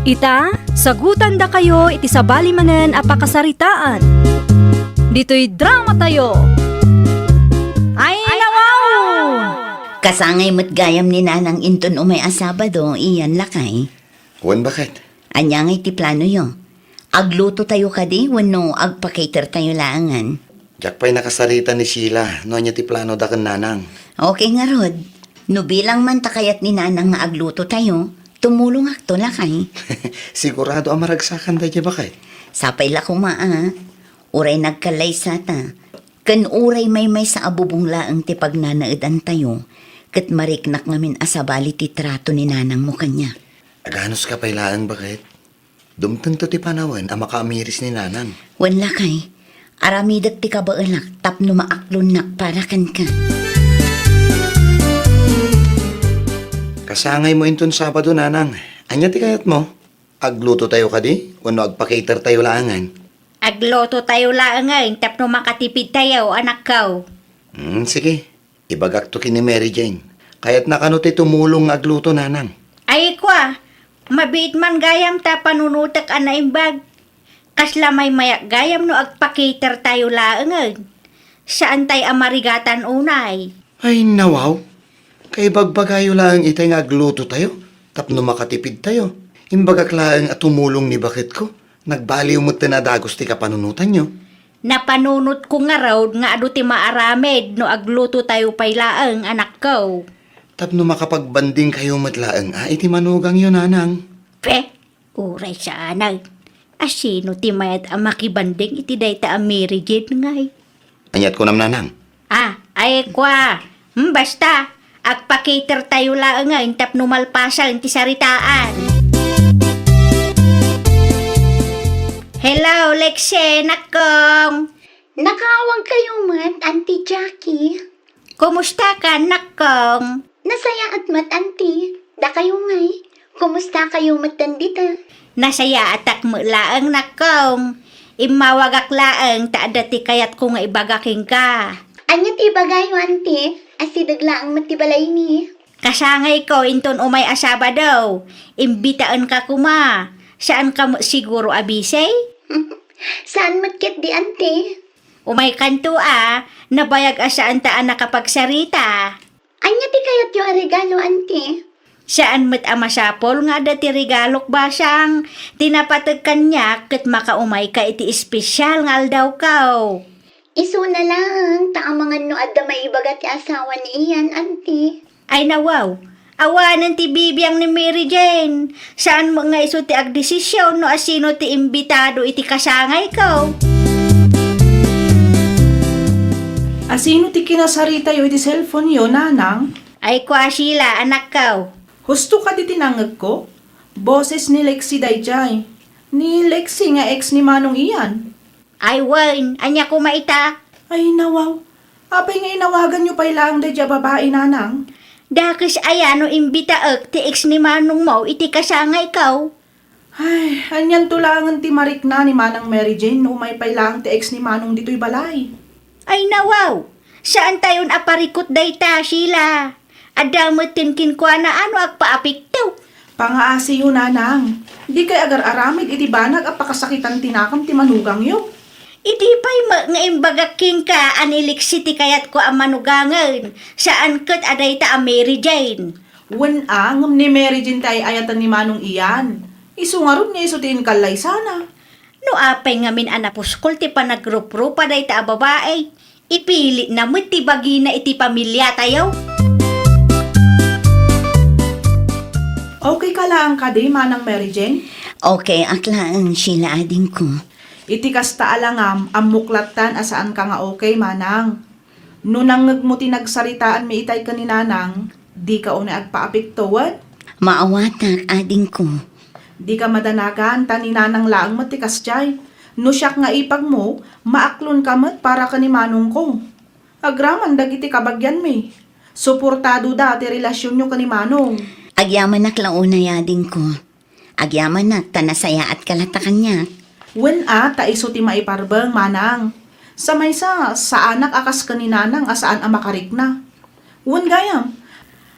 Ita, sagutandakayo iti sabali manen a pakasaritaan. Ditoy drama tayo. Ay, nawaw! Kasangay met gayam ni Nanang inton umay a Sabado, iyan lakay. Wen, baket. Ania ngay ti planoyo? Agluto tayo kadi wenno agpa-cater tayo laengen? Diak pay nakasarita ni Sheila no ania ti planoda ken Nanang. Okay ngarud. No bilang man ta kayat ni Nanang nga agluto tayo, tumulongakto, lakay. Sigurado a maragsakan daydiay, baket. Sapay la koma a. Uray nagkallaysata, ken uray maymaysa a bubong laeng ti pagnanaedantayo, ket mariknak ngamin a sabali ti trato ni Nanangmo kaniak. Aganuska pay laeng, baket. Dumtengto ti panawen a makaamiris ni Nanang. Wen, lakay, aramidek ti kabaelak tapno maaklonnak para kenka. Kasangaymo inton Sabado, Nanang. Ania ti kayatmo? Agluto tayo kadi wenno agpa-cater tayo laengen? Agluto tayo laengen tapno makatipid tayo, anakko. Hmm, sige. Ibagakto ken ni Mary Jane. Kayatna kano ti tumulong nga agluto, Nanang? Ay, kua, mabiit man gayam ta panunotek a naimbag. Kasla maymayak gayam no agpa-cater tayo laengen. Saan tay a marigatan unay. Ay, nawaw. Kaibagbagayo laeng itay nga agluto tayo tapno makatipid tayo. Imbagak laeng a tumulong ni baketko. Nagbaliw metten a dagus ti kapanunotanyo. Napanunotko ngarud nga adu ti maaramid no agluto tayo pay laeng, anakko. Tapno makapagbandingkayo met laeng a iti manugangyo, Nanang. Pe, uray saanen. A sino ti mayat a makibanding iti dayta a Mary Jane ngay? Aniat kunam, Nanang? Ah, ay, kua. Hmm, basta, agpa-cater tayo laengen tapno malpasen ti saritaan. Hello, Lexie, nakkong. Nakaawagkayo met, Auntie Jackie. Kumusta ka, nakkong? Nasayaat met, Auntie. Dakayo ngay, kumusta kayo met dita? Nasayaatak met laeng, nakkong. Immawagak laeng ta adda ti kayatko nga ibaga kenka. Ania ti ibagayo, Auntie? Asideg laeng met ti balaymi. Kasangayko inton umay a Sabado, imbitaenka koma. Saan ka met siguro a busy? Saan met ketdi, Auntie? Umaykanto a, nabayag a saanta a nakapagsarita. Ania ti kayatyo a regalo, Auntie? Saan met a masapul nga adda ti regalok, basang. Ti napateg kaniak ket makaumayka iti espesial nga aldawko. Isuna laeng, ta amangan no adda maibaga ti asawa ni Ian, Auntie. Ay, nawaw. Awanen ti bibiang ni Mary Jane. Saan met nga isu ti agdesisyon no asino ti imbitado iti kasangayko. Asino ti kinasaritayo iti cellphone-yo, nanang? Ay, kua, Sheila, anakko. Husto kadi ti nangngegko? Boses ni Lexi daydiay. Ni Lexi nga ex ni Manong Ian. Ay, wen, ania koma ita? Ay, nawaw. Apay nga inawaganyo pay laeng daydiay a babai, nanang? Dakes aya no imbitaek ti ex ni manongmo iti kasangayko? Ay, anianto laengen ti marikna ni Manang Mary Jane no umay pay laeng ti ex ni Manong ditoy balay? Ay, nawaw. Saantayon a parikut dayta, Sheila. Adda met ti kenkuana a no agpaapekto. Pangaasiyo, nanang. Dikay agar-aramid iti banag a pakasakitan ti nakam ti manugangyo. Idi pay met nga imbagak kenka a ni Lexi ti kayatko a manugangen, saan ket a dayta a Mary Jane. Wen a, ngem ni Mary Jane ti ay-ayaten ni Manong Ian. Isu ngarud nga isu ti inkallaysana. No apay ngamin a napuskol ti panagruprupa dayta a babai, ipilitna met ti bagina iti pamiliatayo. Okay ka laeng kadi, Manang Mary Jane? Okay ak laeng, Sheila, adingko. Iti kasta a langam, ammok lattan a saanka nga okay, Manang. No nangngegmo ti nagsaritaanmi itay ken ni Nanang, dika unay agpaapekto, wen? Maawatak, adingko. Dika madanagan, ta ni Nanang laeng met ti kasdiay. No siak nga ipagmo, maaklonka met para ken ni Manongko. Agraman dagiti kabagianmi. Suportadoda ti relasionyo ken ni Manong. Agyamanak la unay, adingko. Agyamanak ta nasayaatka latta kaniak. Wen a, ta isu ti maiparbeng, Manang. Sa maysa, saanak a kas ken ni Nanang a saan a makarikna. Wen gayam,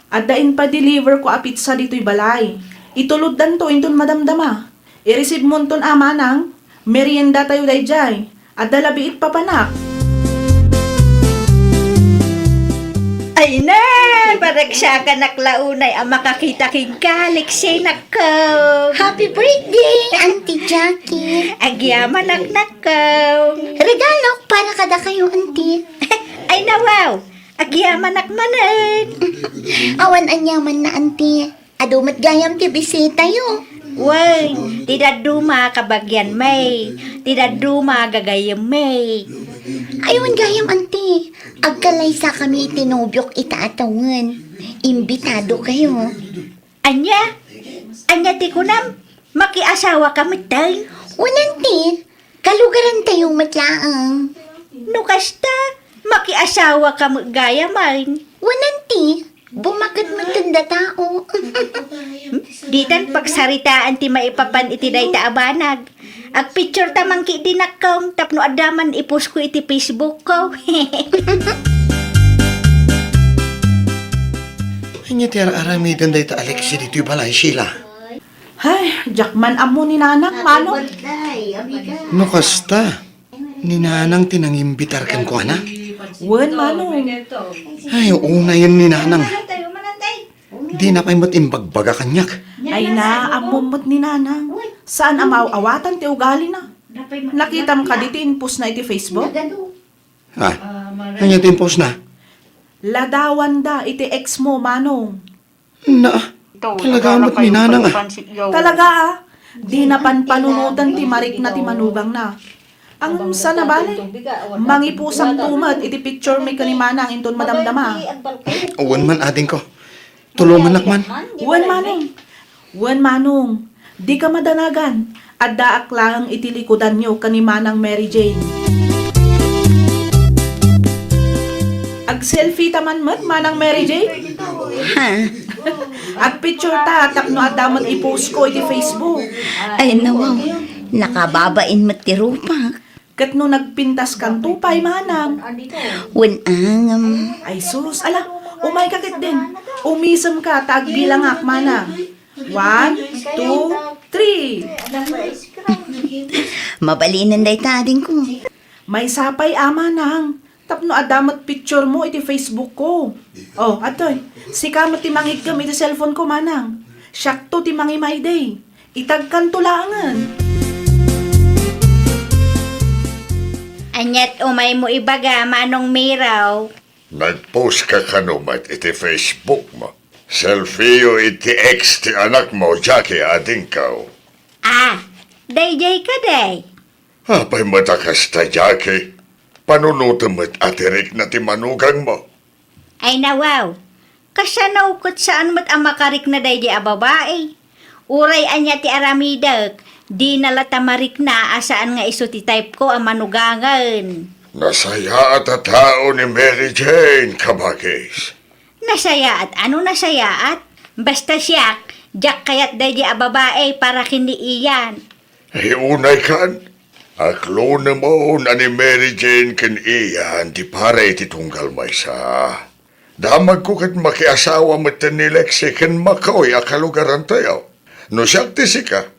adda impa-deliverko a pizza ditoy balay. Ituloddanto inton madamdama. Ireceivemonton a, Manang. Meriendatayo daydiay. Adda labi iti papanak. Ay na, paragsakanak la unay a makakita kenka, Lexi, nakko. Happy birthday, Auntie Jackie. Agyamanak, nakko. Regalok para kadakayo, Auntie. Ay, nawaw. Agyamanak manen. Awan aniamanna, Auntie. Adu met gayam ti bisitayo. Wen, ti dadduma kabagianmi, ti dadduma gagayyemmi. Ay, wen gayam, Auntie. Agkallaysakami iti nobiok ita a tawen. Imbitadokayo. Ania? Ania ti kunam? Makiasawaka metten? Wen, Auntie. Kalugarantayo met laeng. No kasta, makiasawaka met gayamen. Wen, Auntie, bumaked met ti tao. Ditan pagsaritaan ti maipapan iti dayta a banag. Agpictureta man ketdi, nakko, tapno adda man ipostko iti Facebookko. Ania ti ar-aramiden dayta a Lexi ditoy balay, Sheila? Ay, diak man ammo ni Nanang, Manong. No kasta, ni Nanang ti nangimbitar kenkuana? Wen, Manong. Ay, unayen ni Nanang. Dina pay met imbagbaga kaniak. Ay na, ammo met ni Nanang. Saan a maaw-awatan ti ugalina. Nakitam kadi ti impostna iti Facebook? Ha? Ania ti impostna? Ladawanda iti exmo, Manong. Na, talaga met ni Nanang, a. Talaga, a. Dina panpanunoten ti marikna ti manugangna. Ngem saan a bale, mangipusakto met iti picturemi ken ni Manang inton madamdama. Wen man, adingko. Tulongannak man. Wen, Manong. Wen, Manong. Dika madanagan. Addaak laeng iti likudanyo ken ni Manang Mary Jane. Agselfieta man met, Manang Mary Jane? Ha? Agpictureta tapno adda met ipostko iti Facebook. Ay, nawaw. Nakababain met ti rupak. Ket no nagpintaskanto pay, Manang? Wen a, ngem. Ay sus, ala, umayka ketdin. Umisemka ta agbilangak, Manang. One, two, Three. Mabalinen dayta, adingko. Maysa pay a manang, tapno adda met picture mo iti Facebook ko. Oh, atoy. Sika met ti mangigkem iti cellphone ko, manang. Siakto ti mangimaydi. Itagkanto laengen. Aniat umaymo ibaga, Manong Miraw? Nagpost ka kano met iti Facebook mo? Selfie-yo iti ex ti anakmo, Jackie, adingko. Ah, daydiay kadi? Apay met a kasta, Jackie? Panunotem met a ti rikna ti manugangmo. Ay nawaw, kasano ket saan met a makarikna daydiay a babai? Uray ania ti aramidek, dina latta marikna a saan nga isu ti type ko a manugangen. Nasayaat a tao ni Mary Jane, kabagis. Nasayaat? Ano nasayaat? Basta siak, diak kayat daydiay a babai para ken ni Ian. Ay, unay kan, aklonemon a ni Mary Jane ken Ian ti para iti tunggal maysa. Damagko ket makiasawa metten ni Lexi ken Makoy a kalugarantayo. No siak ti sika,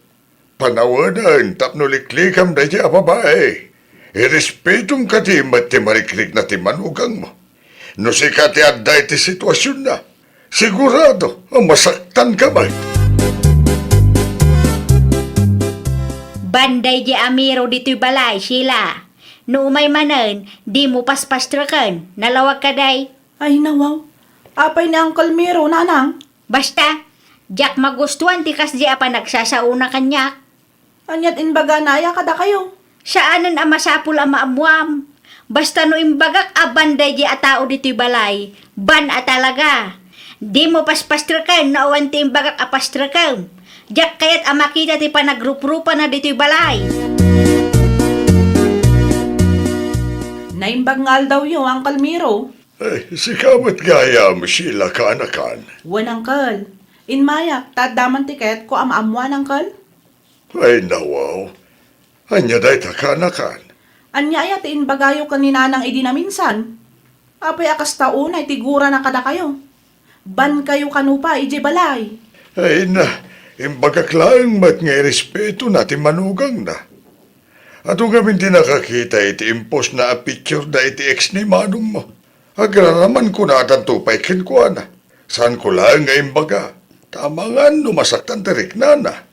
panawenen tapno liklikam daydiay a babai. Irespetom kadi met ti marikrikna ti manugangmo. No sika ti adda iti situasionna, sigurado a masaktanka met. Ban daydiay a Miro ditoy balay, Sheila. No umay manen, dimo paspastreken. Nalawag kadi? Ay, nawaw. Apay ni Uncle Miro, nanang? Basta, diak magustuan ti kasdi a panagsasaona kaniak. Aniat imbagana aya kadakayo? Saanen a masapul a maammoam. Basta no imbagak a ban daydiay a tao ditoy balay, ban a talaga. Dimo paspastreken no awan ti imbagak a pastrekem. Diak kayat a makita ti panagruprupana ditoy balay. Naimbag nga aldawyo, Uncle Miro. Ay, sika met gayam, Sheila, kaanakan. Wen, Uncle. Immayak, ta adda man ti kayatko a maammoan, Uncle. Ay, nawaw. Ania dayta, kaanakan? Ania aya ti imbagayo ken ni Nanang idi naminsan? Apay a kasta unay ti gurana kadakayo? Bankayo kano pay idiay balay. Ay na, imbagak laeng met nga irespetona ti manugangna. Adu ngamin ti nakakita iti impostna a picture da iti ex ni manongmo. Agraraman kuna a tanto pay kenkuana. Saanko laeng nga imbaga, ta amangan no masaktan ti riknana.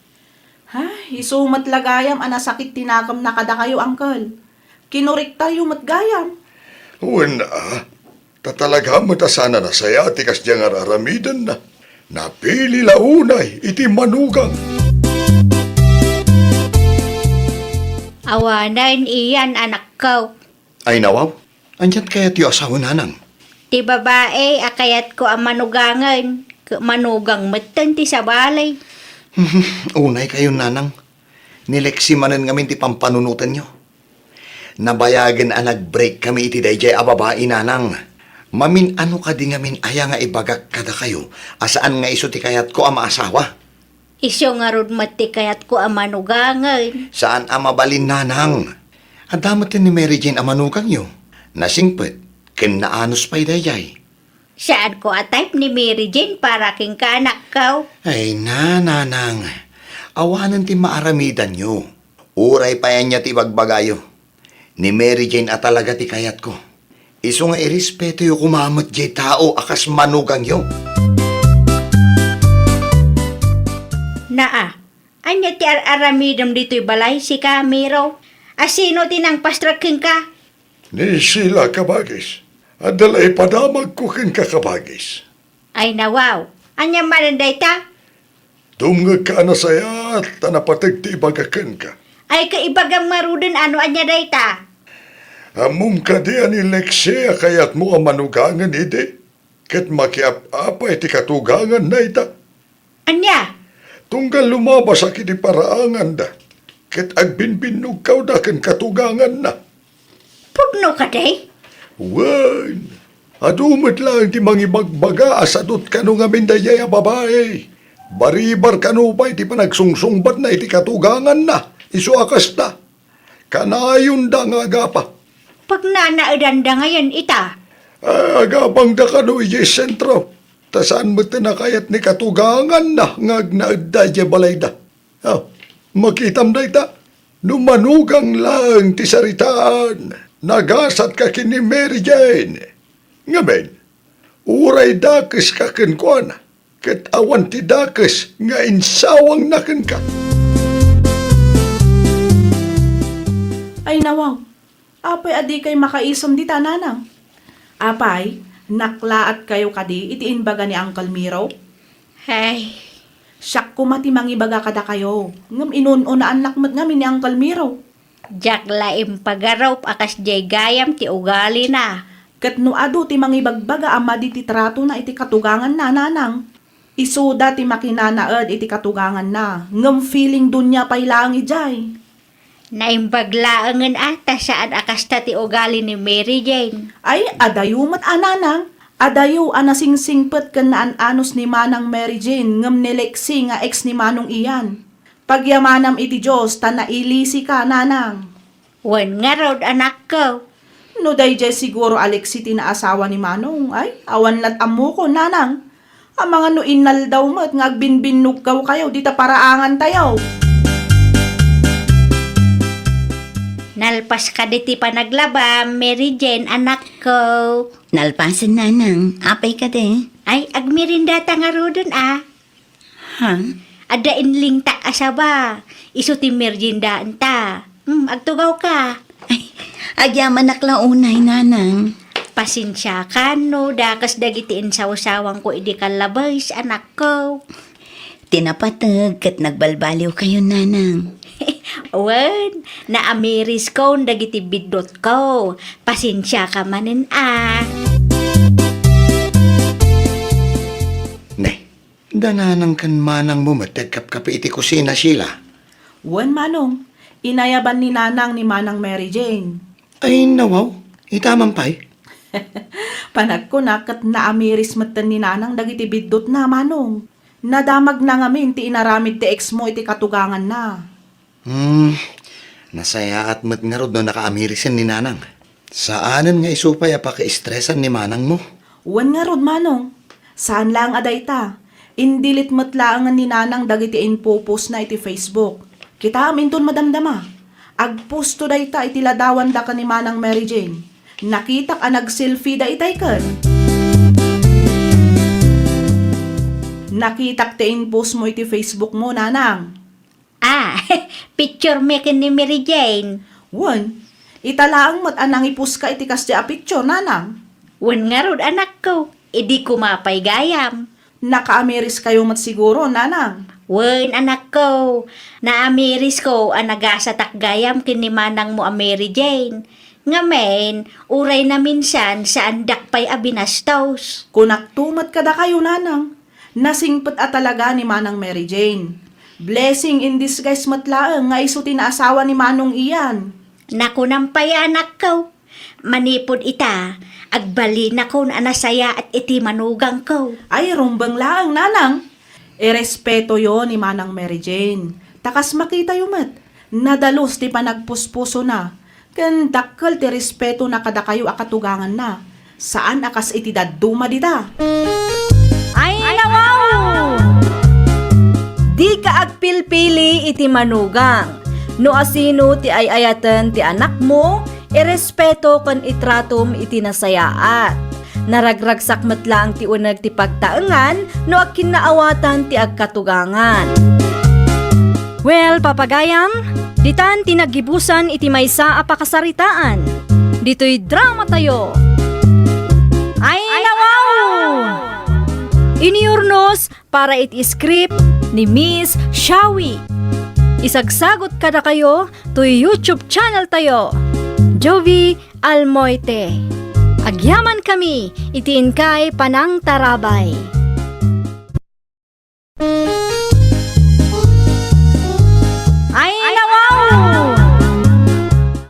Ay, isu met la gayam a nasakit ti nakemna kadakayo, Uncle. Kinurektayo met gayam. Wen a, ta talaga met a saan a nasayaat ti kasdiay nga ar-aramidenna. Napili la unay iti manugang. Awanen, Ian, anakko. Ay nawaw, aniat kayatyo a sao, nanang? Ti babai a kayatko a manugangen, ket manugang metten ti sabali. Unay kayon, nanang. Ni Lexi manen ngamin ti pampanunotenyo. Nabayagen a nag-break kami iti daydiay a babai, nanang. Mamin-ano kadi ngamin aya nga ibagak kadakayo a saan nga isu ti kayatko a maasawa? Isu ngarud met ti kayatko a manugangen. Saan a mabalin, nanang. Adda met ni Mary Jane a manugangyo. Nasingpet, ken naanus pay daydiay. Saanko a type ni Mary Jane para kenka, anakko. Ay na, nanang. Awanen ti maaramidanyo. Uray pay ania ti ibagbagayo. Ni Mary Jane a talaga ti kayatko. Isu nga irespetoyo koma met diay tao a kas manugangyo. Naa, ania ti ar-aramidem ditoy balay, sika, Miro? A sino ti nangpastrek kenka? Ni Sheila, kabagis. Adda la ipadamagko kenka, kabagis. Ay nawaw, ania manen dayta? Dumngegka a nasayaat ta napateg ti ibagak kenka. Ay, kaibagam ngaruden a no ania dayta? Ammom kadi a ni Lexi a kayatmo a manugangen idi? Ket makiap-apay ti katuganganna ita. Ania? Tunggal lumabasak iti paraanganda, ket agbinbinnogkawda ken katuganganna. Pudno kadi? Wen, adu met laeng ti mangibagbaga a sadut kano ngamin daydiay a babai. Baribar kano pay ti panagsungsungbatna iti katuganganna. Isu a kasta, kanayonda nga agapa. Pagnanaedanda ngayen ita? Ah, agapangda kano idiay sentro. Ta saan met ti nakayat ni katuganganna nga agnaedda idiay balayda. Oh, makitam dayta. No manugang laeng ti saritaan, nagasatka ken ni Mary Jane. Ngamin, uray dakeska kenkuana, ket awan ti dakes nga insawangna kenka. Ay, nawaw. Apay a dikay makaisem dita, nanang? Apay, naklaatkayo kadi iti imbaga ni Uncle Miro? Hay. Siak koma ti mangibaga kadakayo, ngem inun-unaannak met ngamin ni Uncle Miro. Diak la impagarup a kasdiay gayam ti ugalina. Ket no adu ti mangibagbaga a madi ti tratona iti katuganganna, nanang, isuda ti makinanaed iti katuganganna, ngem feeling donia pay laeng idiay. Naimbag laengen a ta saan a kasta ti ugali ni Mary Jane. Ay, adayo met a, nanang. Adayo a nasingsingpet ken naan-anus ni Manang Mary Jane ngem ni Lexi nga ex ni Manong Ian. Pagyamanam iti Dios ta nailisika, nanang. Wen ngarud, anakko. No daydiay siguro a Lexi ti naasawa ni Manong, ay, awan lat ammokon, nanang. Amangan no inaldaw met nga agbinbinnugkawkayo dita paraangantayo. Nalpas kadi ti panaglabam, Mary Jane, anakko. Nalpasen, nanang. Apay kadi? Ay, agmerendata ngaruden a. Ha? Adda inlingtak a saba. Isu ti meriendaenta. Hmm, agtugawka. Ay, agyamanak la unay, nanang. Pasensiakan no dakes dagiti insawsawangko idi kallabes, anakko. Ti napateg ket nagbalbaliwkayon, nanang. Wen, naamiriskon dagiti biddutko. Pasensiaka manen a. Ne, da nanang ken manangmo met ti agkapkapi iti kusina, Sheila? Wen, Manong. Inayaban ni Nanang ni Manang Mary Jane. Ay, nawaw. Ita man pay? Panagkuna ket naamiris metten ni Nanang dagiti biddutna, Manong. Nadamagna ngamin ti inaramid ti ex mo iti katuganganna. Hmm, nasayaat met ngarud no nakaamirisen ni Nanang. Saanen nga isu pay a pakaestresan ni manangmo. Wen ngarud, Manong. Saan laeng a dayta. Indilit met laengen ni Nanang dagiti impopostna iti Facebook. Kitaem inton madamdama. Agposto dayta iti ladawanda ken ni Manang Mary Jane. Nakitak a nagselfieda itay ken. Nakitak ti impost mo iti Facebook mo, Nanang. Ah, picture mi ken ni Mary Jane. Wen, ita laeng met a nangiposka iti kasdi a picture, Nanang. Wen ngarud, anakko, idi koma pay gayam. Nakaamiriskayo met siguro, Nanang. Wen, anakko, naamirisko a nagasatak gayam ken ni manangmo a Mary Jane. Ngamin, uray naminsan, saandak pay a binastos. Kunakto met kadakayo, Nanang. Nasingpet a talaga ni Manang Mary Jane. Blessing in disguise met laeng nga isu ti naasawa ni Manong Ian. Nakunam pay, anakko. Manipud ita, agbalinakon a nasayaat iti manugangko. Ay, rumbeng laeng, Nanang. Irespetoyo ni Manang Mary Jane. Ta kas makitayo met, nadalus ti panagpuspusona, ken dakkel ti respetona kadakayo a katuganganna. Saan a kas iti dadduma dita. Ay, nawaw! Dika agpilpili iti manugang. No asino ti ay-ayaten ti anakmo, irespeto ken itratom iti nasayaat. Naragragsak met laeng ti uneg ti pagtaengan no agkinnaawatan ti agkatugangan. Well, papagayam, ditan ti naggibusan iti maysa a pakasaritaan. Ditoy dramatayo. Ay, nawaw! Iniurnos para iti script ni Miss Shawi. Isagsagot kadakayo toy YouTube channel tayo, Jovi Almoite. Agyaman kami iti inkay panangtarabay. Ay, nawaw!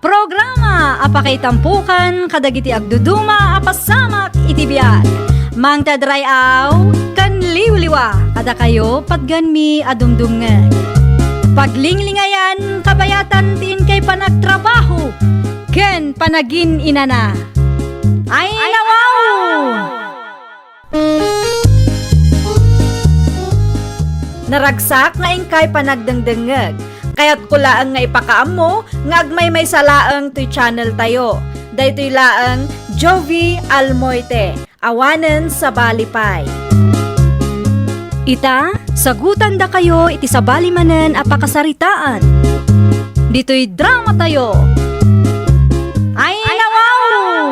Programa a pakaitampokan kadagiti agduduma a pasamak iti biag. Mangted ray-aw ken liwliwa kadakayo patgenmi a dumdumngeg. Paglinglingayan, kabayatan ti inkay panagtrabaho ken panagin-inana. Ay, nawaw! Naragsak nga inkay panagdengdengngeg. Kayatko laeng nga ipakaammo nga agmaymaysa laeng toy channel tayo. Daytoy laeng Jovie Almoite. Awanen sabali pay. Ita, sagutandakayo iti sabali manen a pakasaritaan. Ditoy drama tayo. Ay, nawaw!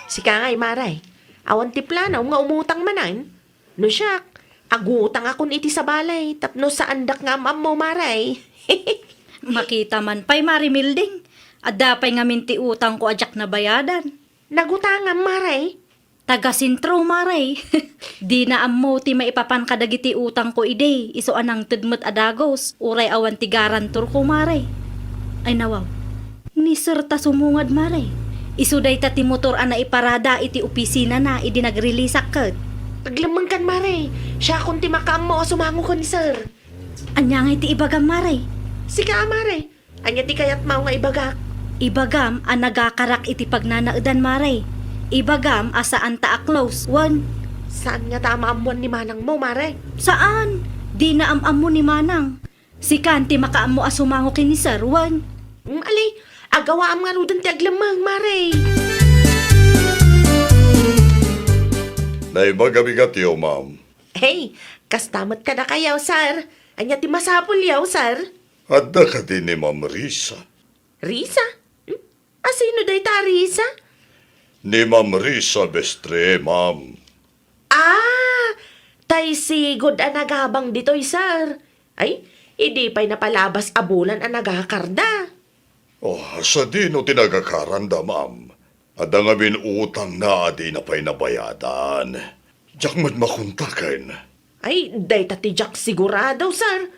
Sika ngay, Maray. Awan ti plano nga umutang manen? No siak, agutangakon iti sabali tapno saandak nga am-ammo, Maray. Makita man pay, Mari Milding. Adda pay ngamin ti utangko a diak nabayadan. Nagutangam, Maray? Taga sentro, Maray. Dina ammo ti maipapan kadagiti utangko idi, isu a nangted met a dagus, uray awan ti garantorko, Maray. Ay, nawaw. Ni Sir ta sumungad, Maray. Isu dayta ti motor a naiparada iti opisinana idi nagreleaseak ket. Aglemmengkan, Maray. Siakon ti makaammo a sumango ken ni Sir. Ania ngay ti ibagam, Maray? Sika a, Maray. Ania ti kayatmo nga ibagak? Ibagam a nagakarak iti pagnanaedan, Maray. Ibagam a saanta a close, wen. Saan ngata a maammoan ni manangmo, Maray? Saan? Dina am-ammo ni manang. Sikan ti makaammo a sumango ken ni Sir, wen. Mm, ali, agawaam ngaruden ti aglemmeng, Maray. Naibagam igatyo, ma'am. Hey, kasta met kadakayo, Sir. Ania ti masapulyo, Sir? Adda kadi ni Ma'am Risa? Risa? Hmm? Asino dayta a Risa? Ni Ma'am Risa Bestre, ma'am. Ah! Tay sigud a nagabang ditoy, Sir. Ay, idi pay napalabas a bulan a nagakarda. Oh, sadino ti nagakaranda, ma'am? Adda ngamin utangna a dina pay nabayadan. Diak met makontaken. Ay, dayta ti diak sigurado, sir.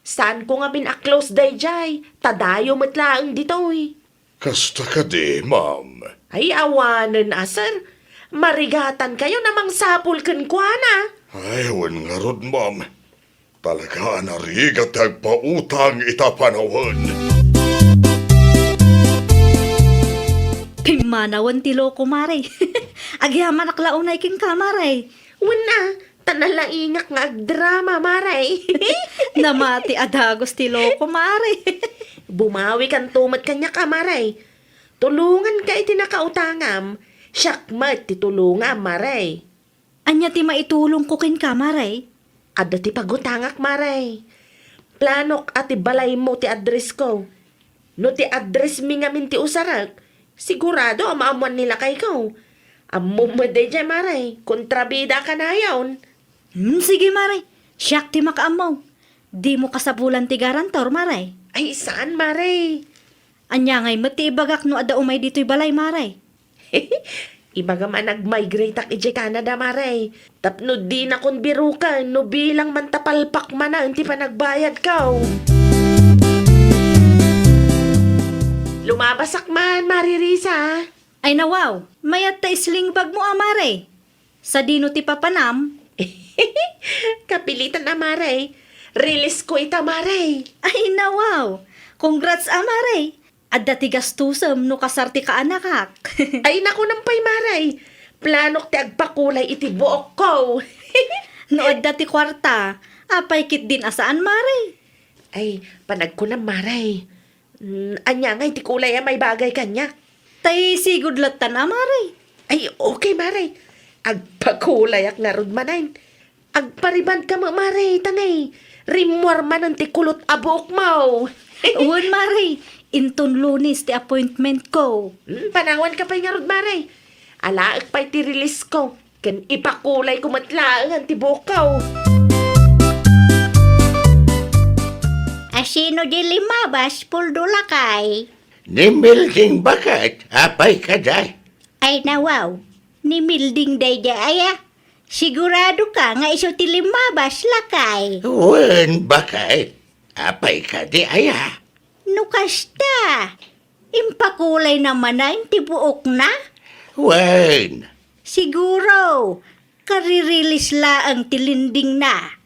Saanko ngamin a close daydiay, ta dayo met laeng ditoy. Kasta kadi, ma'am? Ay, awanen a, sir. Marigatankayon a mangsapul kenkuana. Ay, wen ngarud, ma'am. Talaga a narigat ti agpautang ita panawen. Pimmanawen ti loko, Mare. Agyamanak la unay kenka, Mare. Wen a, ta nalaingak nga agdrama, Mare. Namati a dagus ti loko, Mare. Bumawikanto met kaniak a, Mare. Tulonganka iti nakautangam, siak met ti tulongam, Mare. Ania ti maitulongko kenka, Mare? Adda ti pagutangak, Mare. Planok a ti balaymo ti addressko. No ti addressmi ngamin ti usarek, sigurado a maammoan ni lakayko. Ammom met daydiay, Mare, kontrabida a kanayon. Hmm, sige, Mare. Siak ti makaammo. Dimo kasapulan ti garantor, Mare. Ay, saan, Mare? Ania ngay met ti ibagak no adda umay ditoy balay, Mare? Ibagam a nag-migrate-ak idiay Canada, Mare. Tapno dinakon biroken no bilang man ta palpak manen ti panagbayadko. Lumabasak man, Mare Risa. Ay, nawaw, mayat ta sling bag mo a, Mare. Sadino ti papanam? Kapilitan a, Mare. Release ko ita, Mare. Ay, nawaw. Congrats a, Mare. Adda ti gastusem no kasar ti kaanakak. Ay, nakunam pay, Mare. Planok ti agpakulay iti buokko. No adda ti kuarta, apay ketdin a saan, Mare? Ay, panagkunam, Mare. Mm, ania ngay ti kulay a maibagay kaniak? Tay sigud lattan a, Mare. Ay, okay, Mare. Agpakulayak ngarud manen. Agparibandka met, Mare, ta ne, rimmuar manen ti kulot a buokmo. Wen, Mare, inton Lunes ti appointmentko. Hmm, panawanka pay ngarud, Mare. Alaek pay ti release ko, ken ipakulayko met laengen ti buokko. Asino di limabas, Puldo lakay? Ni Milding baket, apay kadi? Ay, nawaw, ni Milding daydiay aya? Sigurado ka nga isu ti limabas, lakay? Wen, baket. Apay kadi aya? No kasta, impakulay na manen ti buokna? Wen. Siguro, karirilis laeng ti lindingna.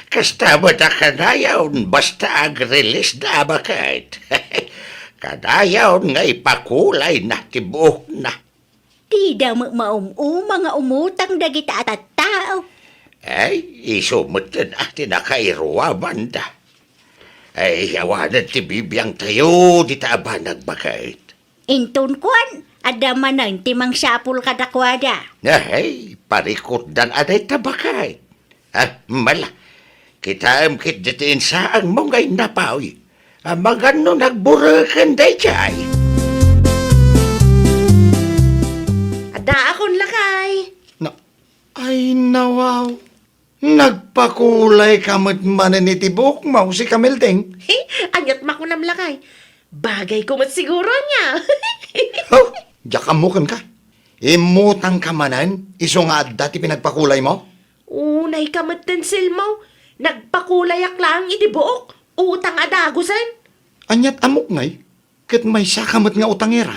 Kasta met a kanayon, basta agrilis na a baket. Kanayon nga ipakulay na ti buokna. Dida met maum-uma nga umutang dagita a tattao. Ay, isu met ken a ti nakairuamanda. Ay, awanen ti bibiangtayo dita a banag baket. Inton kuan, adda manen ti mangsapul kadakuada. Ay, parikutdan a dayta baket. Ah, mala, kitaem ketdi ti insaangmo nga innapaw. Amangan no nagbureken daydiay. Addaakon, lakay. Na, ay, nawaw. Nagpakulay ka met manen iti buokmo, si Kamilding. He, aniat makunam, lakay? Bagay ko met siguro ania. Oh, diak ammo kenka. Immutang ka manen, isu nga adda ti pinagpakulaymo? Unay ka met ten, Silmo. Nagpakulayak laeng iti buok. Utang a dagusen. Aniat ammok ngay? Ket maysa ka met nga utangera.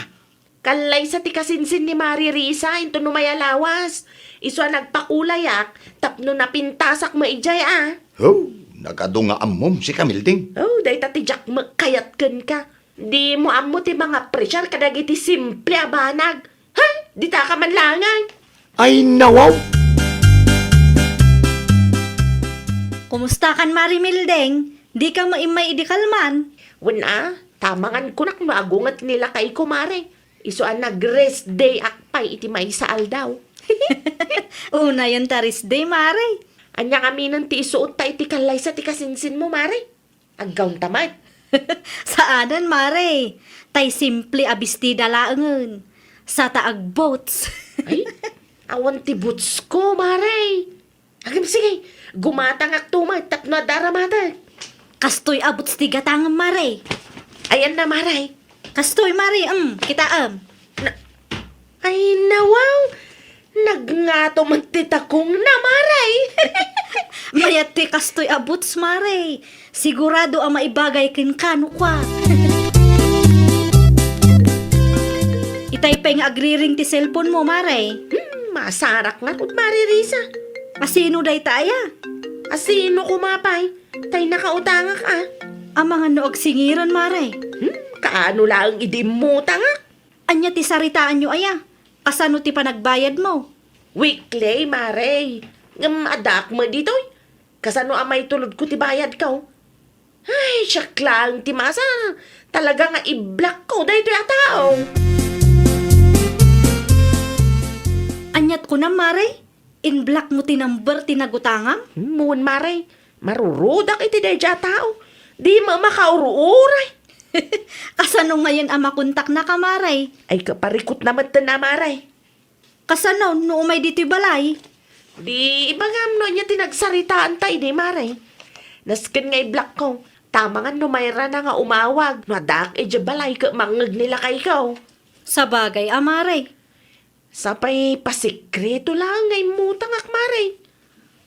Kallaysa ti kasinsin ni Mari Risa inton umay a lawas. Isu a nagpakulayak tapno napintasak met idiay a. Oh, nagadu nga ammom si Kamilding. Oh, dayta ti diak met kayat kenka. Dimo ammo ti mangapresiar kadagiti simple a banag. Ha? Dita ka man laengen. Ay, nawaw! Kumusta kan, Mari Milding? Dika met immay idi kalman? Wen a, tamangan kunak no agunget ni lakayko, Mare. Isu a nag-rest day ak pay iti maysa aldaw. Unayen ta rest day, Mare. Ania ngaminen ti isuotta iti kallaysa ti kasinsinmo, Mare? Aggawnta met. Saanen, Mare. Tay simple a bestida laengen. Sata agboots. Ay, awan ti bootsko, Mare. Agem, sige, gumatangakto met tapno adda aramatek. Kastoy a boots ti gatangem, Mare. Ayanna, Mare. Kastoy, Mare, em, kitaem. Na, ay, nawaw. Nagngato met ti takongna, Mare. Mayat ti kastoy a boots, Mare. Sigurado a maibagay kenka no kua. Itay pay nga agriring ti cellphone mo, Mare. Hmm, masarak nga kud, Mare Risa. Asino dayta aya? Asino koma pay? Tay nakautangak a. Amangan no agsingiran, Mare. Hmm, kaano laeng idi immutangak? Ania ti saritaanyo aya? Kasano ti panagbayadmo? Weekly, Mare. Ngem addaak met ditoy. Kasano a maitulodko ti bayadko? Ay, siak laeng ti maasar. Talaga nga i-blockko daytoy a tao. Aniat kunam, Mare? In-blockmo ti number ti nagutangam? Wen, Mare, marurudak iti daydiay a tao. Dimo makaururay. Kasano ngayen a makontaknaka, Mare? Ay, kaparikutna metten a, Mare. Kasano no umay ditoy balay? Di ibagam no ania ti nagsaritaanta idi, Mare. Nasken nga i-blockko, tamangan no mayrana nga umawag no addaak idiay balay ket mangngeg ni lakayko. Sabagay a, Mare. Sapay pasikreto laeng nga immutangak, Mare.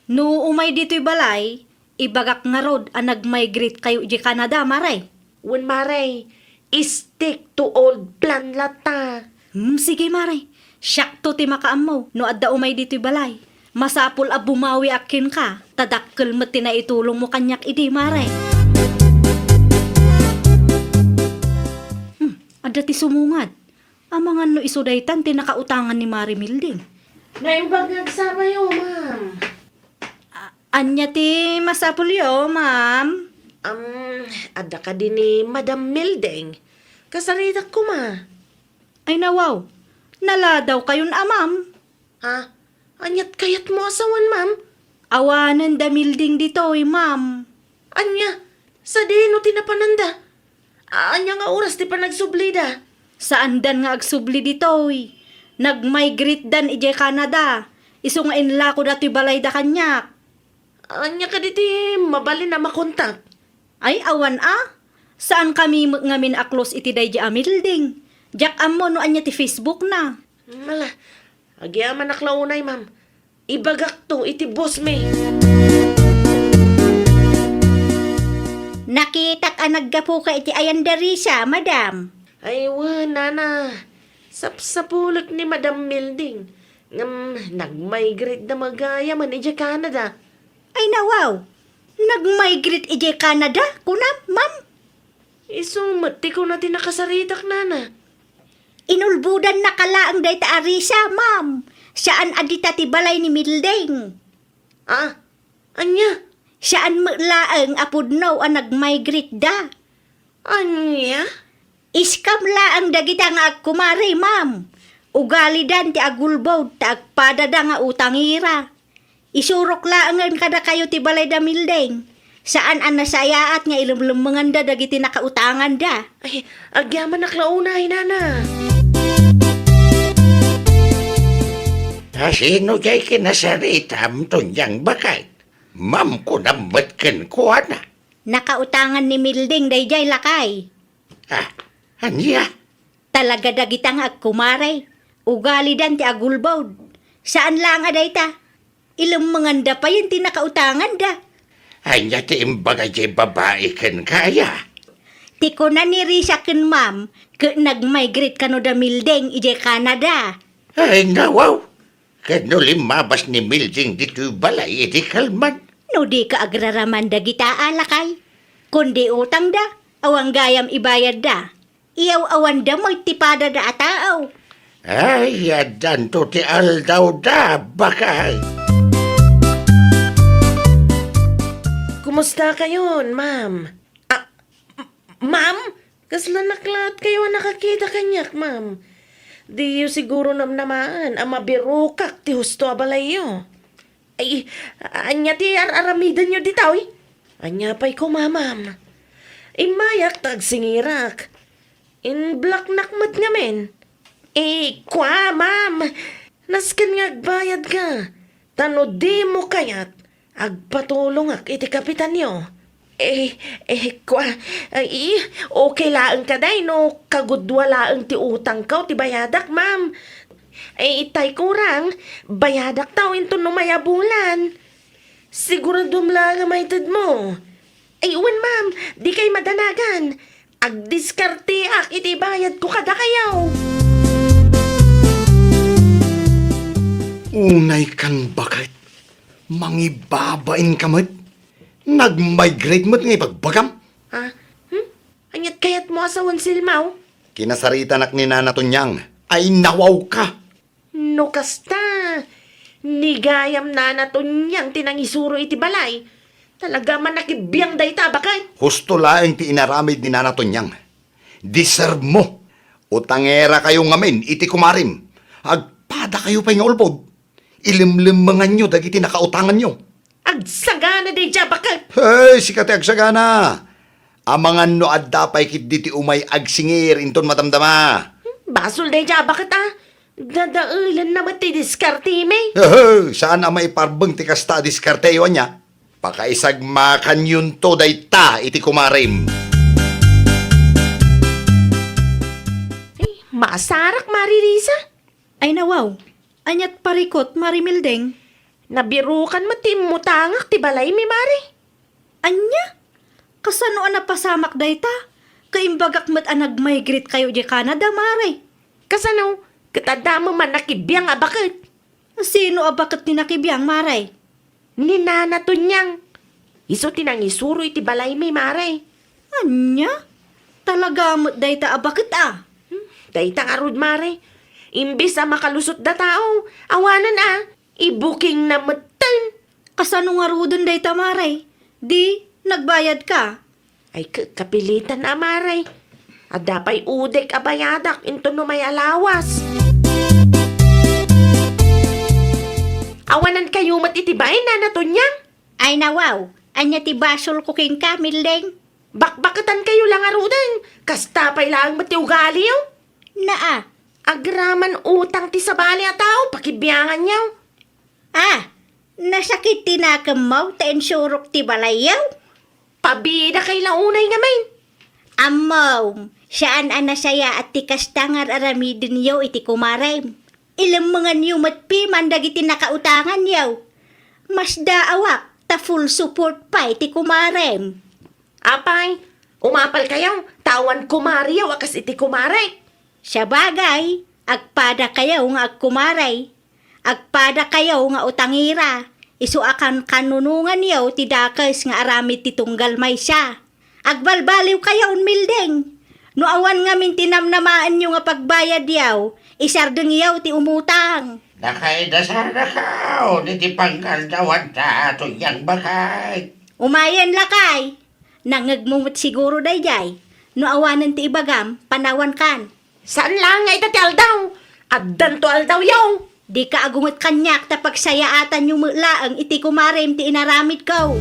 No umay ditoy balay, ibagak ngarud a nag-migrate kayo idiay Canada, Mare. Wen, Mare, stick to old plan latta. Hmm, sige, Mare. Siakto ti makaammo no adda umay ditoy balay. Masapul a bumawiak kenka, ta dakkel met ti naitulongmo kaniak idi, Mare. Hmm, adda ti sumungad. Amangan no isu daytan ti nakautangan ni Mare Milding. Naimbag nga agsarayo, ma'am. A-, ania ti masapulyo, ma'am? Am, adda kadi ni Madam Milding? Kasaritak koma. Ay, nawaw. Naladaw kayon a, ma'am. Ah, aniat kayatmo a sawen, ma'am? Awanen da Milding ditoy, ma'am. Ania? Sadino ti napananda? Ania nga oras ti panagsublida? Saandan nga agsubli ditoy. Nag-migrate dan idiay Canada. Isu nga inlakoda toy balayda kaniak. Ania kadi ti mabalin a makontak? Ay, awan a. Saan kami met ngamin a close iti daydi a Milding. Diak ammo no ania ti Facebook na. Mala, agyamanak la unay, ma'am. Ibagakto iti boss mi. Nakitak a naggapuka iti ayan da Risa, madam. Ay, wen, nana. Sapsapulek ni Madam Milding. Ngem nag-migrate da met gayam idiay Canada. Ay, nawaw. Nag-migrate idiay Canada, kunam, ma'am? Isu met ti kuna ti nakasaritak, nana. Inulbodannaka laeng dayta a Risa, ma'am. Saan a dita ti balay ni Milding. Ah, ania? Saan met laeng a pudno a nagmigrate da. Ania? Scam laeng dagita nga agkumare, ma'am. Ugalidan ti agulbod ta agpadada nga utangera. Isurok laengen kadakayo ti balay da Mildeng. Saan a nasayaat nga ilemlemmenganda dagiti nakautanganda. Ay, agyamanak la unay, nana. Asino jay kinasaritam, Tonyang, baket? Ma'am, kunam met kenkuana. Nakautangan ni Milding daydiay, lakay. Ah, ania? Talaga dagita nga agkumare. Ugalidan ti agulbod. Saan laeng a dayta. Ilemmenganda payen ti nakautanganda. Ania ti imbaga jay babai kenka, aya? Ti kuna ni Risa ken ma'am, ket nagmigrate kano da Milding idiay Canada. Ay, ngawaw. Ket no limmabas ni Milding ditoy balay iti kalman. No dika agraraman dagita a lakay, kundi utangda, awan gayam ibayadda. Iyaw-awanda met ti padada a tao. Ay, addanto ti aldawda, baket. Kumusta kayon, ma'am? Ah, m-, ma'am? Kasla naklaat kayo a nakakita kaniak, ma'am. Diyo siguro namnamaen a mabirokak ti husto a balayyo. Ay, ania ti ar-aramidenyo ditoy? Ania pay koma, ma'am? Immayak ta agsingirak. Inblocknak met ngamin. Eh, kua, ma'am. Nasken nga agbayadka. Ta no dimo kayat, agpatulongak iti kapitanyo. Eh, eh, kua, ay, okay laeng kadi no kagudua laeng ti utangko ti bayadak, ma'am. Eh, itay kurang, bayadakto inton umay a bulan. Siguradom laeng a maitedmo. Ay, wen, ma'am, dikay madanagan. Agdiskarteak iti bayadko kadakayo. Unay kan baket, mangibabain ka met. Nagmigrate met nga ibagbagam. Ah, hmm? Aniat kayatmo a sawen, Silmaw? Kinasaritanak ni Nana Tonyang. Ay, nawaw ka. No kasta, ni gayam Nana Tonyang ti nangisuro iti balay. Talaga man nakibiang dayta, baket. Husto laeng ti inaramid ni Nana Tonyang. Deserve mo. Utangera kayo ngamin iti kumarim. Agpada kayo pay nga ulbod. Ilimlimmenganyo dagiti nakautanganyo. Agsagana daydiay, baket. Hey, sika ti agsagana. Amangan no adda pay ketdi ti umay agsingir inton madamdama. Basol daydiay, baket, a. Dadaelenna met ti diskartemi. Hehe, saan a maiparbeng ti kasta a diskarteyo, ania? Pakaisagmakanyonto dayta iti kumarim. Ay, maasarak, Mari Risa. Ay, nawaw. Aniat parikut, Mari Mildeng? Nabirukan met ti immutangak ti balaymi, Mari. Ania? Kasano a napasamak dayta? Kaimbagak met a nagmigrate kayo idiay Canada, Mare. Kasano? Ket adda met man nakibiang a baket. Sino a baket ti nakibiang, Mare? Ni Nana Tonyang. Isu ti nangisuro iti balaymi, Mare. Ania? Talaga met dayta a baket, a? Hmm, dayta ngarud, Mare. Imbes a makalusot da tao, awanen a, ibukingna metten. Kasano ngaruden dayta, Mare? Di, nagbayad ka? Ay, ka-, kapilitan a, Mare. Adda pay udek a bayadak inton no may alawas. Awanan kayo met iti bain, Nana Tonyang? Ay, nawaw. Ania ti basolko kenka, Mildeng? Bakbaketan kayo la ngaruden. Kasta pay laeng met ti ugaliyo. Naa. Agraman utang ti sabali a tao, pakibianganyo. Ah, nasakit ti nakemmo ta insurok ti balayyo? Pabida kay la unay ngamin. Ammom, saan a nasayaat ti kasta nga ar-aramidenyo iti kumarem. Ilemmenganyo met piman dagiti nakautanganyo. Masdaawak ta full support pay ti kumarem. Apay, umapal kayo, ta awan kumariyo a kas iti kumarek. Sabagay, agpada kayo nga agkumare. Agpada kayo nga utangera. Isu a kankannunonganyo ti dakes nga aramid ti tunggal maysa. Agbalbaliw kayo, Mildeng. No awan ngamin ti namnamaenyo nga pagbayadyo, isardengyo ti umutang. Nakaidasarakaw iti pangaldawanta, Tonyang baket. Umayen, lakay. Nangngegmo met siguro daydiay. No awanen ti ibagam, panawankan. Saan laeng nga ita ti aldaw? Addanto aldawyo. Dika agunget kaniak ta pagsayaatanyo met laeng iti kumarem ti inaramidko.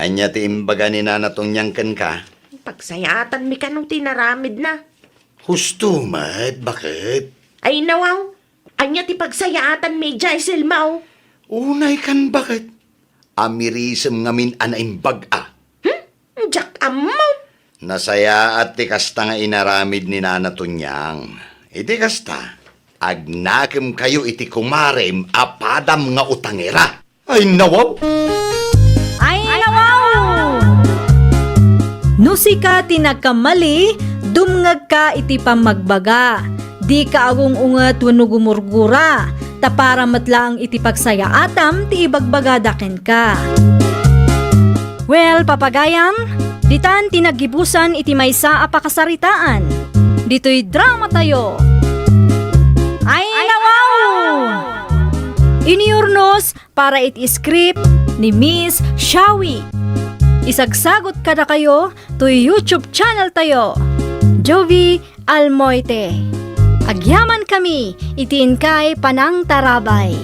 Ania ti imbaga ni Nana Tonyang kenka? Pagsayaatanmi kano ti inaramidna. Husto met, baket. Ay, nawaw. Ania ti pagsayaatanmi idiay, Selma, o? Unay kan, baket. Amirisem ngamin a naimbag a. Hmm? Diak ammo. Nasayaat ti kasta nga inaramid ni Nana Tonyang. Iti kasta, agnakemkayo iti kumarem a padam nga utangera. Ay, nawaw! Ay, nawaw! No sika ti nagkamali, dumngegka iti pammagbaga. Dika agung-unget wenno gumurgura, ta para met laeng iti pagsayaatam ti ibagbagada kenka. Well, papagayam, ditan ti naggibusan iti maysa a pakasaritaan. Ditoy dramatayo. Ay, nawaw! Iniurnos para iti script ni Miss Shawi. Isagsagut kadakayo toy YouTube channel tayo, Jovie Almoite. Agyaman kami iti inkay panangtarabay.